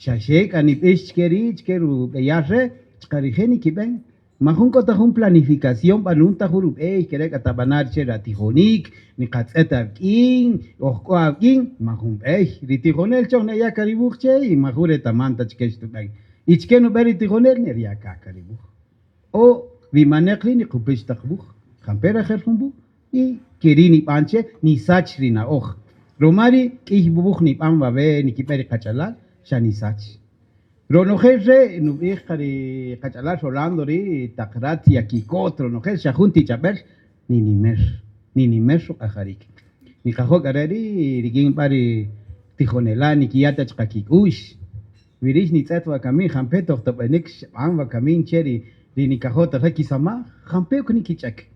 Xa xe k'a nib'ix chke ri' chke rub'eyal re' chqa rije' nikib'en. Majun k'o ta jun planificación b'anun ta jun rub'ey ke re' k'a tab'ana' rchë ri atijonïk, niqatz'ët awk'in, oj k'o awk'in, majun b'ey. Ri tijonel choj ne'ya' ka ri wuj che y majun retaman ta chkë xtub'än. Y chkë nub'än ri tijonel ne'rya' ka ka ri wuj. O wi manäq ri' niqupix taq wuj, jampe' rajel jun wuj y ke ri' nib'an che nisach ri na'oj. Ruma ri' k'ïy wuj nib'an wawe' nikib'än ri qach'alal, xa nisach. Ronojel re' nub'ij qa ri qach'alal Rolando ri' taq rat yakikot ronojel xa jun ti ch'ab'äl ninimer, ninimer ruq'ajarik. Niqajo' k'a re' ri' rik'in b'a' ri tijonela' nikiya' ta chuqa' kik'u'x. Wi rïx nitz'ët wakami jampe' tojtob'enik xb'an wakami che ri nikajo' ta re' kisamaj, jampe' ok nikich'äk.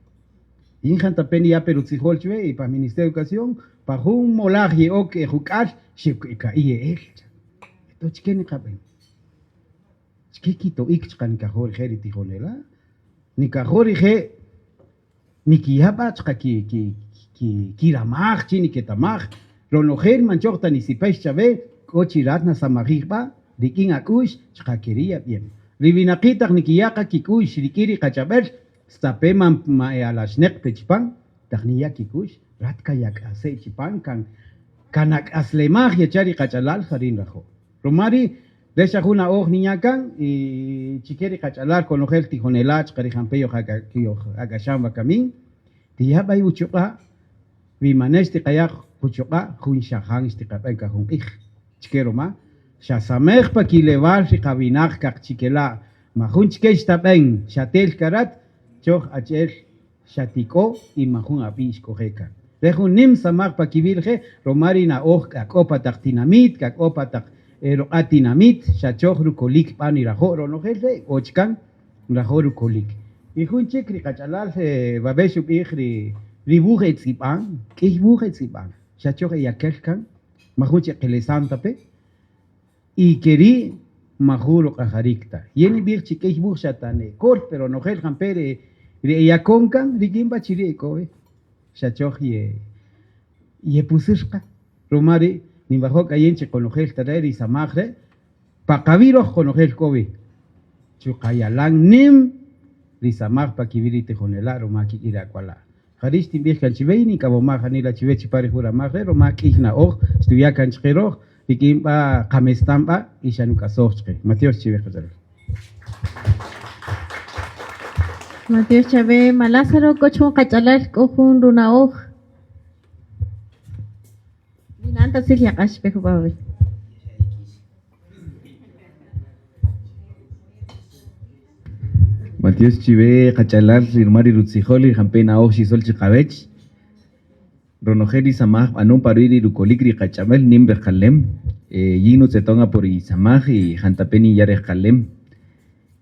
Yin jantape' niya' pe rutzijol chwe y pa Ministerio de Educación pa jun molaj ye'ok e juk'al xe'ok e ka'i' ye'el. Eto chike niqab'en? Chike kito'ik chuqa' nikajo' rije' ri tijonela'? Nikajo' rije' nikiya' b'a' chuqa' kiramaj chin niketamaj ronojel man choj ta nisipex chawe k'o chi rat nasamajij b'a' rik'in ak'u'x chuqa' keri' yab'ien. Ri winaqi' taq nikiya' qa kik'u'x rik'in ri qach'ab'äl stape' man e alaxneq pe chipan taq niya' kik'u'x rat kayak'ase' chipan kan Kan ak'aslemaj yecha' ri qach'alal ja ri' nrajo'. Ruma ri' re xa jun na'oj ninya' kan y chike ri qach'alal konojel tijonela' chuqa' ri jampe' yoj ak'axan wakami, tiya' b'ay uchuq'a', wi mane xtiqaya' quchuq'a' jun xajan xtiqab'en ka jun q'ij. Chike ruma xa samej pa kilewal ri qawinaq kaqchikela' majun chike xtab'en xa tel ka rat choj achi'el Xa tik'o y majun ab'i' xk'oje' kan. Re jun nim samaj pa kiwi' rije' roma ri na'oj k'a k'o pa taq tinamït, k'a k'o pa taq ruq'a' tinamït, xa choj rukolik b'a' nirajo' ronojel re' k'o chkan nrajo' rukolik. Y jun chik ri qach'alal wawe' xub'ij ri wuj e tz'ib'an, k'ïy wuj e tz'ib'an, xa choj e yakel kan, majun chik qelesan ta pe. Y keri' majun ruq'ajarik ta. Yin nib'ij chi k'ïy wuj xa ta nekol, pero ronojel jampe' ri ri eyakon kan rik'in b'a chi ri' e k'o wi, xa choj ye yepusïr qa. Ruma ri' ninwajo' k'a yin chi qonojel ta re' ri samaj re' pa qawi' röj qonojel k'o wi. Chuqa' yalan nïm ri samaj pa kiwi' ri tijonela' ruma kik'in ri ak'wala'. Jari' xtinb'ij kan chiwe y nink'awomaj janila chiwe chi pa ri jun ramaj re' ruma k'ïy na'oj xtuya' kan chqe röj, rik'in b'a' qamestan b'a' y xa nuk'asoj chqe. Matyox chiwe qach'alal. Matyox chawe, ma Lázaro, k'o jun qach'alal k'o jun runa'oj. Winanta tzij yaq'ax pe jub'a' wawe. Matyox chiwe qach'alal ri ruma ri rutzijol ri jampe' na'oj xisol chiqawech. Ronojel ri samaj b'anon pa ruwi' ri rukolik ri qach'ab'äl nim rejqalem. Yin nutz'eton apo ri samaj y jantape' ninya' rejqalem.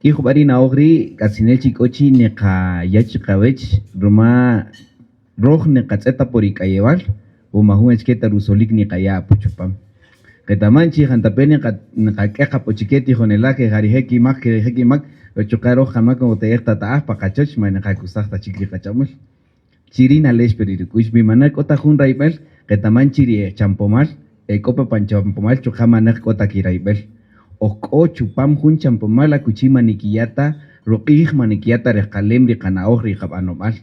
K'ïy jub'a' ri na'oj ri' k'atzinel chi k'o chi niqaya' chiqawech ruma röj niqatz'ët apo ri k'ayewal o majun achike ta rusolik niqaya' apo chupam. Qetaman chi jantape' niqak'eq apo chi ke tijonela' ke ja rije' kimak ke rije' kimak, pero chuqa' röj qamak como te'ej tata'aj pa qachoch man niqakusaj ta chik ri qach'ab'äl. Chi ri' nalex pe ri ruk'u'x mi manäq k'o ta jun rayb'äl, qetaman chi ri e chanpomal e k'o pe pan chanpomal chuqa' manäq k'o ta kirayb'äl. Oj k'o chupam jun chanpomal akuchi man nikiya' ta ruq'ij, man nikiya' ta rejqalem ri qana'oj ri qab'anob'al.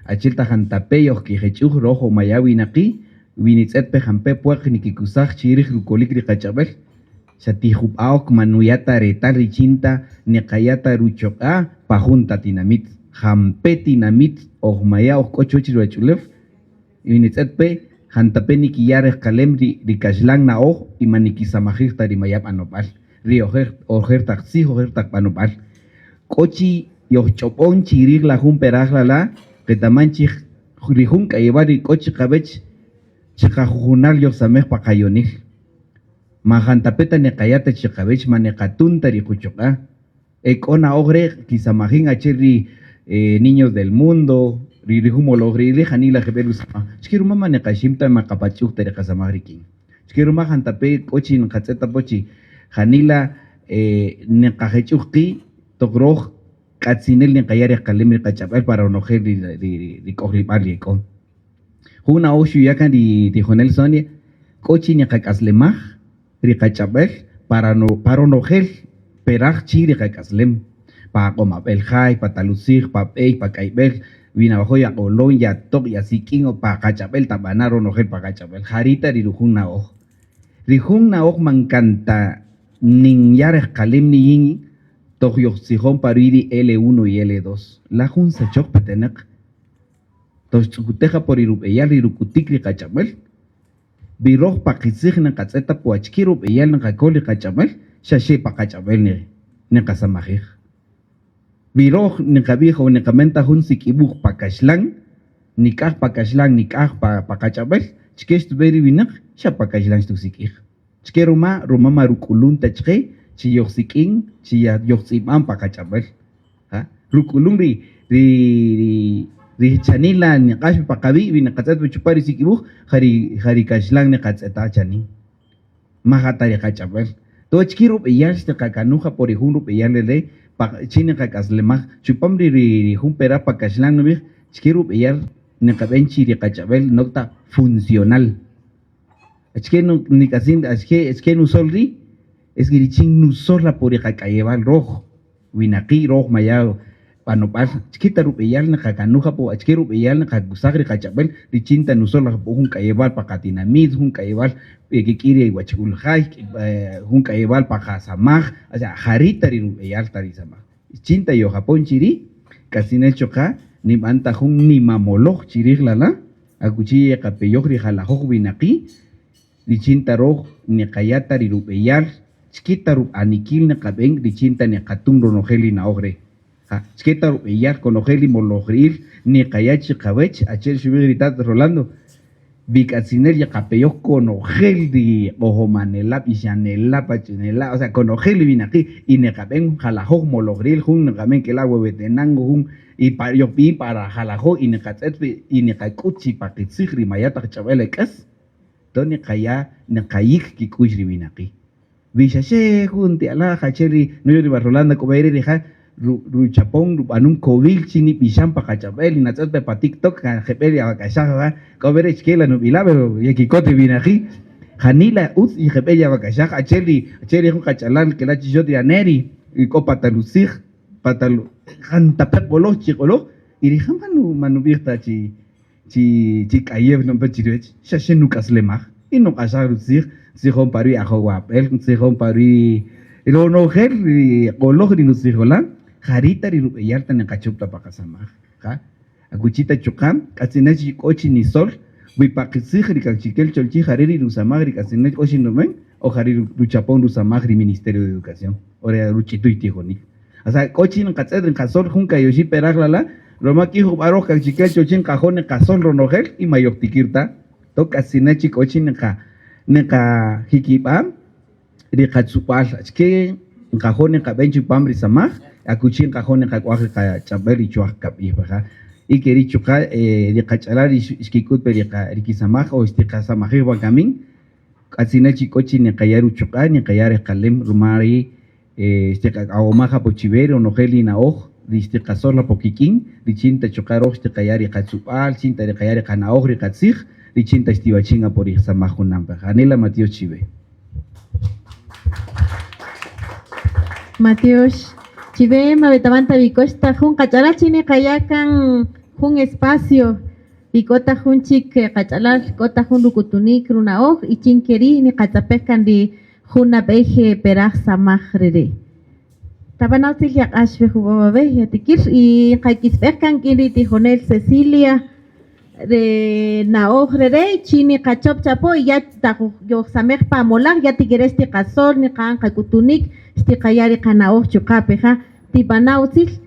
Achi'el ta jantape' yojkijech'uj röj o maya' winaqi', wi nitz'et pe jampe' pwäq nikikusaj chi rij rukolik ri qach'ab'äl, xa tijub'a' ok man nuya' ta retal richin ta niqaya' ta ruchoq'a' pa jun ta tinamït. Jampe' tinamït oj maya' oj k'o chuwäch ri ruwach'ulew, wi nitz'et pe jantape' nikiya' rejqalem ri ri kaxlan na'oj y man nikisamajij ta ri maya' b'anob'äl, ri ojer ojer taq tzij, ojer taq b'anob'äl. K'o chi yojch'ob'on chi rij la jun peraj la la' qetaman chi ri jun k'ayewal ri k'o chiqawech chiqajujunal yojsamej pa qayonil. Man jantape' ta niqaya' ta chiqawech, man niqatun ta ri quchuq'a'. E k'o na'oj re' kisamajin achi'el ri Niños del Mundo, ri jun moloj ri' ri janila jeb'ël rusamaj. Chike ruma man niqaxim ta, man qapach'uj ta ri qasamaj rik'in. Chike ruma jantape' k'o chi nqatz'ët apo chi janila niqajech'uj qi' toq röj k'atzinel niqaya' rejqalem ri qach'ab'äl pa ronojel ri k'ojlib'äl ri e k'o. Jun na'oj xuya' kan ri tijonel Sonia, k'o chi niqak'aslemaj ri qach'ab'äl pa ronojel peraj chin ri qak'aslem, pa aq'omab'äl jay, pa talutzij, pa b'ey, pa k'ayb'äl, wi nawajo' yaq'olon, yatoq', yasik'in o pa qach'ab'äl tab'ana' ronojel pa qach'ab'äl. Jari' ta ri rujun na'oj. Ri jun na'oj man kan ta ninya' rejqalem niyin toq yojtzijon pa ruwi' ri L1 y L2. La jun sachoj petenäq toq xtz'ukutej apo ri rub'eyal ri ruk'utik ri qach'ab'äl, wi röj pa qitzij nqatz'ët apo achike rub'eyal nqaköl ri qach'ab'äl, xa xe pa qach'ab'äl niqasamajij. Wi röj nqab'ij o nqamän ta jun sik'iwuj pa kaxlan, nik'aj pa kaxlan nik'aj pa qach'ab'äl, chike xtub'e ri winäq xa pa kaxlan xtusik'ij. Chike ruma, ruma ma ruk'ulun ta chqe chi yojsik'in, chi yojtz'ib'an pa qach'ab'äl. Ruk'ulun ri ri janila niq'ax pa qawi' wi niqatz'ët wi chupan ri sik'iwuj ja ri ja ri kaxlan niqatz'eta' chanin, ma ja ta ri qach'ab'äl. To achike rub'eyal xtiqakanuj apo ri jun rub'eyal re re' pa chin niqak'aslemaj chupam ri ri jun peraj pa kaxlan nub'ij chike rub'eyal niqab'en chi ri qach'ab'äl nok ta funcional. Achike nik'atzin achike achike nusol ri' es que richin nusol apo ri qak'ayewal röj. Winaqi' röj maya' b'anob'äl, achike ta rub'eyal niqakanuj apo, achike rub'eyal niqakusaj ri qach'ab'äl richin ta nusol apo jun k'ayewal pa qatinamit, jun k'ayewal kik'in ri wachk'uljay, jun k'ayewal pa qasamaj, o sea jari' ta ri rub'eyal ta ri samaj. Richin ta yojapon chi ri' k'atzinel chuqa' nib'an ta jun nimamoloj chi rij la la' akuchi yeqapeyoj ri jalajöj winaqi' richin ta röj niqaya' ta ri rub'eyal, chike ta rub'anikil niqab'en richin ta niqatun ronojel ri na'oj re'. Ja, chike ta rub'eyal konojel ri molojri'ïl niqaya' chi qawech, achi'el xub'ij ri tat Rolando, wi k'atzinel yeqapeyoj konojel ri q'ojomanela', b'ixanela', pach'unela', o sea konojel ri winaqi' y niqab'en jalajöj molojri'ïl, jun niqab'en kela' Huehuetenango, jun y pa yojb'iyin para jalajöj y niqatz'ët wi y niqak'üt chi pa qitzij ri maya' taq ch'ab'äl e k'äs. To niqaya' niqayik kik'u'x ri winaqi'. Wi xa xe jun ti alaj achi'el ri nuya' ri Rolando k'o b'ey ri' rija' ruchapon rub'anun kowil chin nib'ixan pa qach'ab'äl y natz'ët pe pa TikTok kan jeb'ël ri awak'axaj va k'o b'ey re' chke la nub'ila' pero yekikot ri winaqi' janila ütz y jeb'ël yawak'axaj achi'el ri achi'el ri jun qach'alal kela' chixot ri a Nery ri k'o pa talutzij pa talu jantape' q'oloj chi q'oloj y rija' man nub'ij ta chi Chi chi k'ayew nb'e chi ruwech, xa xe nuk'aslemaj y nuq'axaj rutzij, ntzijon pa ruwi' ajowab'el, ntzijon pa ruwi' ronojel ri q'oloj ri nutzijola', jari' ta ri rub'eyal ta niqachop ta pa qasamaj. Ja, akuchi ta chuqa' k'atzinel chi k'o chi nisol wi pa qitzij ri Kaqchikel Cholchi' jari' ri rusamaj ri k'atzinel k'o chi nub'en o jari' ruchapon rusamaj ri Ministerio de Educación o ri Ruch'ituy Tijonik. O sea, k'o chi nqatz'ët nqasöl jun kayoxi' peraj la la', ruma k'ïy jub'a' röj kaqchikel chochi nqajo' niqasöl ronojel y ma yojtikïr ta. Toq k'atzinel chik k'o chi niqa niqajikib'a' ri qatzub'al, achike nqajo' niqab'en chupam ri samaj, akuchi nqajo' niqak'waj ri qach'ab'äl ri chwa'q kab'ij peja'. Y ke ri' chuqa' ri qach'alal ri xkik'üt pe ri kisamaj o xtiqasamajij wakamin. K'atzinel chi k'o chi niqaya' ruchuq'a', niqaya' rejqalem ruma ri xtiqak'awomaj apo chiwe ronojel ri na'oj ri xtiqasol apo kik'in richin ta chuqa' röj xtiqaya' ri qatzub'al, richin ta riqaya' ri qana'oj, ri qatzij, richin ta xtiwachin apo ri samaj junam pe. Janila matyox chiwe. Matyox chiwe, ma wetaman ta wi k'o xta jun qach'alal chi niqaya' kan jun espacio wi k'o ta jun chik qach'alal k'o ta jun ruk'utunïk runa'oj y chin ke ri' niqatz'apej kan ri jun nab'ey peraj samaj rere'. Tab'ana' utzil yaq'ax we jub'a' wawe' yatikïr y nqak'isb'ej kan k'in ri tijonel Cecilia re na'oj rere' chin niqachöp chapo y ya taq yojsamej pa molaj ya tikirel xtiqasöl, niqa'än qak'utunïk, xtiqaya' ri qana'oj chuqa' peja'. Tib'ana' utzil.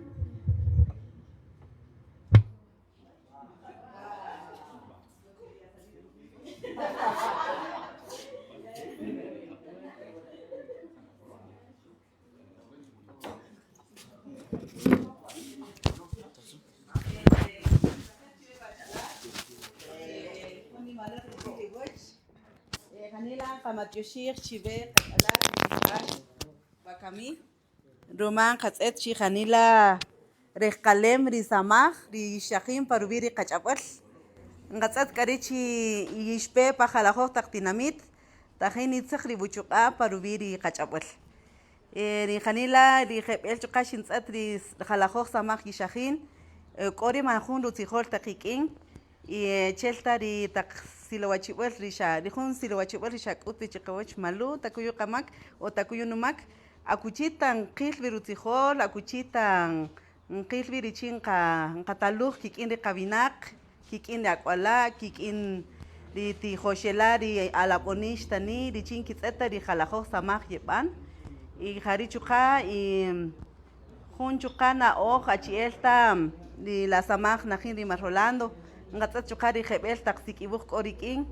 Janila nqamatyoxij chiwe qach'alal wakami ruma nqatz'et chi janila rejqalem ri samaj ri yixchajin pa ruwi' ri qach'ab'äl. Nqatz'ët k'a ri' chi yixpe pa jalajoj taq tinamït tajin nitzäq ri wuchuq'a' pa ruwi' ri qach'ab'äl. Ri janila ri jeb'ël chuqa' xintz'ët ri jalajoj samaj yixajin k'o ri man jun rutzijol ta qik'in y achi'el ta ri taq silowachib'äl ri xa ri jun silowachib'äl ri xak'üt wi chi qawäch Malu takuyu' qamak o takuyu' numak akuchi ta nqïl wi rutzijol, akuchi ta nqïl wi richin nqataluj kik'in ri qawinaq, kik'in ri ak'wala', kik'in ri tijoxela' ri alab'oni' xtani' richin nkitz'ët ta ri jalajoj samaj yeb'an y ja ri' chuqa' y jun chuqa' na'oj achi'el ta ri la samaj najin ri ma Rolando nqatz'ët chuqa' ri jeb'ël taq sik'iwuj k'o rik'in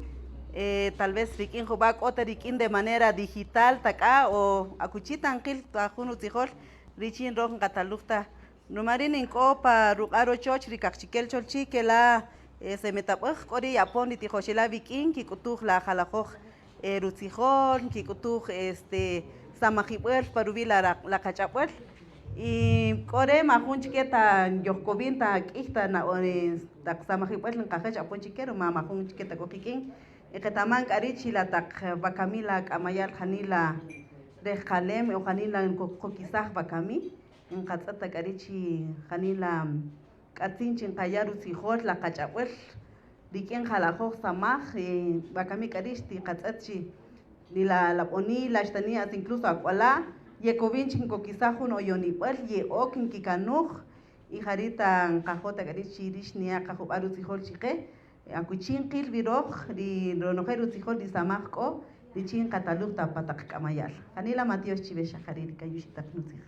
tal vez rik'in jub'a' k'o ta rik'in de manera digital ta k'a o akuchi ta nqïl ta jun rutzijol richin röj nqataluj ta ruma ri' nink'o pa ruq'a' rochoch ri Kaqchikel Cholchi' ke la' Semetab'äj k'o ri' ye'apon ri tijoxela' wik'in nkik'utuj la jalajoj rutzijol, nkik'utuj este samajib'äl pa ruwi' la qach'ab'äl y k'o re' majun chike ta yojkowin ta k'ïy ta taq samajib'äl nqajäch apon chike ruma majun chike ta k'o qik'in y qetaman k'a ri' chi la taq wakami la k'amaya'l janila rejqalem o janila nqokisaj wakami nqatz'ët ta k'a ri' chi janila nk'atzin chi nqaya' rutzijol la qach'ab'äl rik'in jalajoj samaj wakami k'a ri' xtiqatz'ët chi ri la lab'oni' la xtani' hasta incluso ak'wala' yekowin chik nkokisaj jun oyonib'äl ye'ok nkikanuj y ja ri' ta nqajo' ta k'a ri' chi rïx niya' qa jub'a' rutzijol chi qe akuchi nqïl wi röj ri ronojel rutzijol ri samaj k'o richin nqataluj ta pa taq k'amaya'l. Janila matyox chiwe xa ja ri' ri kayuxi taq nutzij.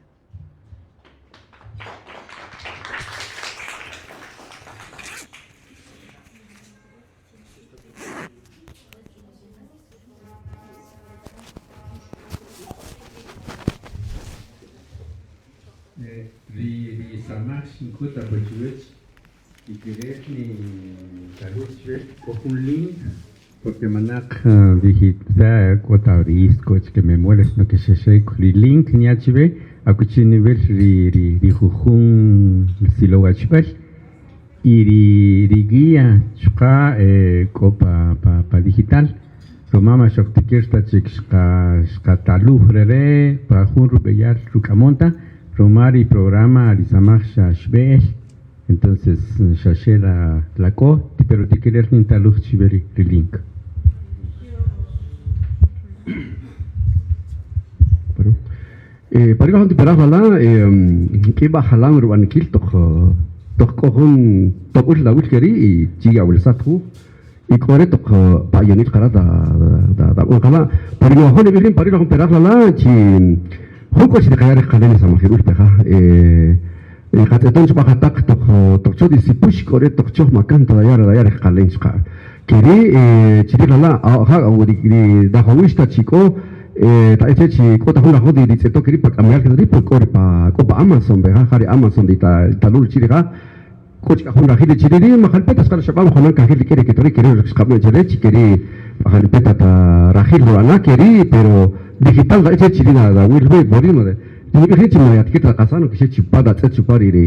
Ri samaj xink'üt apo chiwäch Tikirel nintaluj chiwech k'o jun link porque manaq digital k'o ta disco achike memoria sino que xa xe ri link niya' chiwe akuchi niwil ri ri jujun silowachb'äl y ri ri guía chuqa' k'o pa pa digital ruma man xojtikir ta chik xqataluj rere' pa jun rub'eyal ruk'amon ta ruma ri programa ri samaj xa xb'e el. Entonces xa xe la la k'o, pero tikirel nintaluj chiwe ri ri link. Pa ri' jun ti peraj b'ala' k'i b'a jalan rub'anikil toq toq k'o jun tob'äl lawil ke ri' y chi ya'awelesaj ta jun y k'o re' toq pa ayonil qa rat dab'än qa la'. Pa ri niwajo' nib'ij rïn pa ri' jun peraj lala' chi jun k'o chi niqaya' rejqalen ri samajib'äl peja'. Ri qatz'eton chuqa' jataq toq toq choj ri sipüx k'o re' toq choj ma kan ta daya' rejqalen chuqa'. Ke ri' chirij lala' ja ri rajowix ta chi k'o ta'ij che chi k'o ta jun rajaw ri tz'eto ke ri' pa k'amaya'l ke ri' k'o ri pa k'o pa Amazon peja' ja ri Amazon ri talul chi rija'. K'o chik k'a jun rajil ri chiri' ri' ma janpe ta xqa xab'an junan kajil rik'in ri kitorik ke ri' xqab'an chare chi ke ri' ma janpe ta ta rajil rub'ana' ke ri' pero digital ra'ich re chiri' nawil wi por ri' ri nib'ij rin chi ma yatikir ta naqasan o kixe chupan natz'et chupan ri ri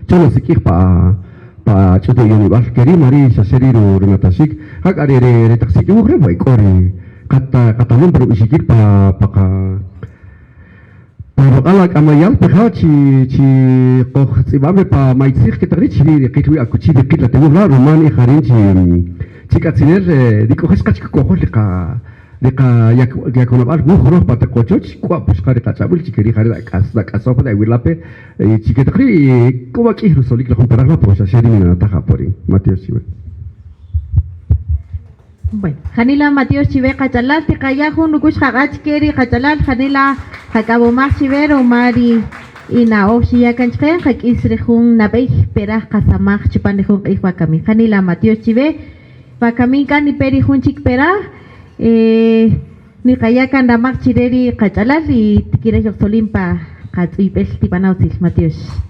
cho nasik'ij pa pa ch'utiyonib'al ke ri' ma ri' xa xe ri' runataxik jak'a ri ri taq sik'iwuj re' e k'o ri qatalun pa rub'ixikil pa pa qa Pa ruq'a' la k'amayal peja' chi chi qojtz'ib'an pe pa maytzij ke taq ri' chi ri' riqil wi' akuchi riqil la tiwuj la' ruma nij ja rin chi chi k'atzinel rik'oje' xqa chikikojol ri qa ri qa yakonab'al wuj roj pa taq qochoch k'o apo xqa ri qach'ab'äl chi ke ri' ja ri' la k'asoj la iwila' pe chi ke taq ri' k'o wa k'ïy rusolik la jun peraj la' po xa xe ri' ninanataj apo rin. Matyox chiwe. Bueno, janila matyox chiwe qach'alal tiqaya' jun ruk'u'x qaq'a' chke ri qach'alal janila qak'awomaj chiwe ruma ri ina'oj xiya' kan chqe nqak'is ri jun nab'ey peraj qasamaj chupan ri jun q'ij wakami. Janila matyox chiwe wakami k'a nipe ri jun chik peraj niqaya' kan ramaj chire ri qach'alal y tikirel yojtzolin pa qatz'uyb'el tib'ana' utzil. Matyox.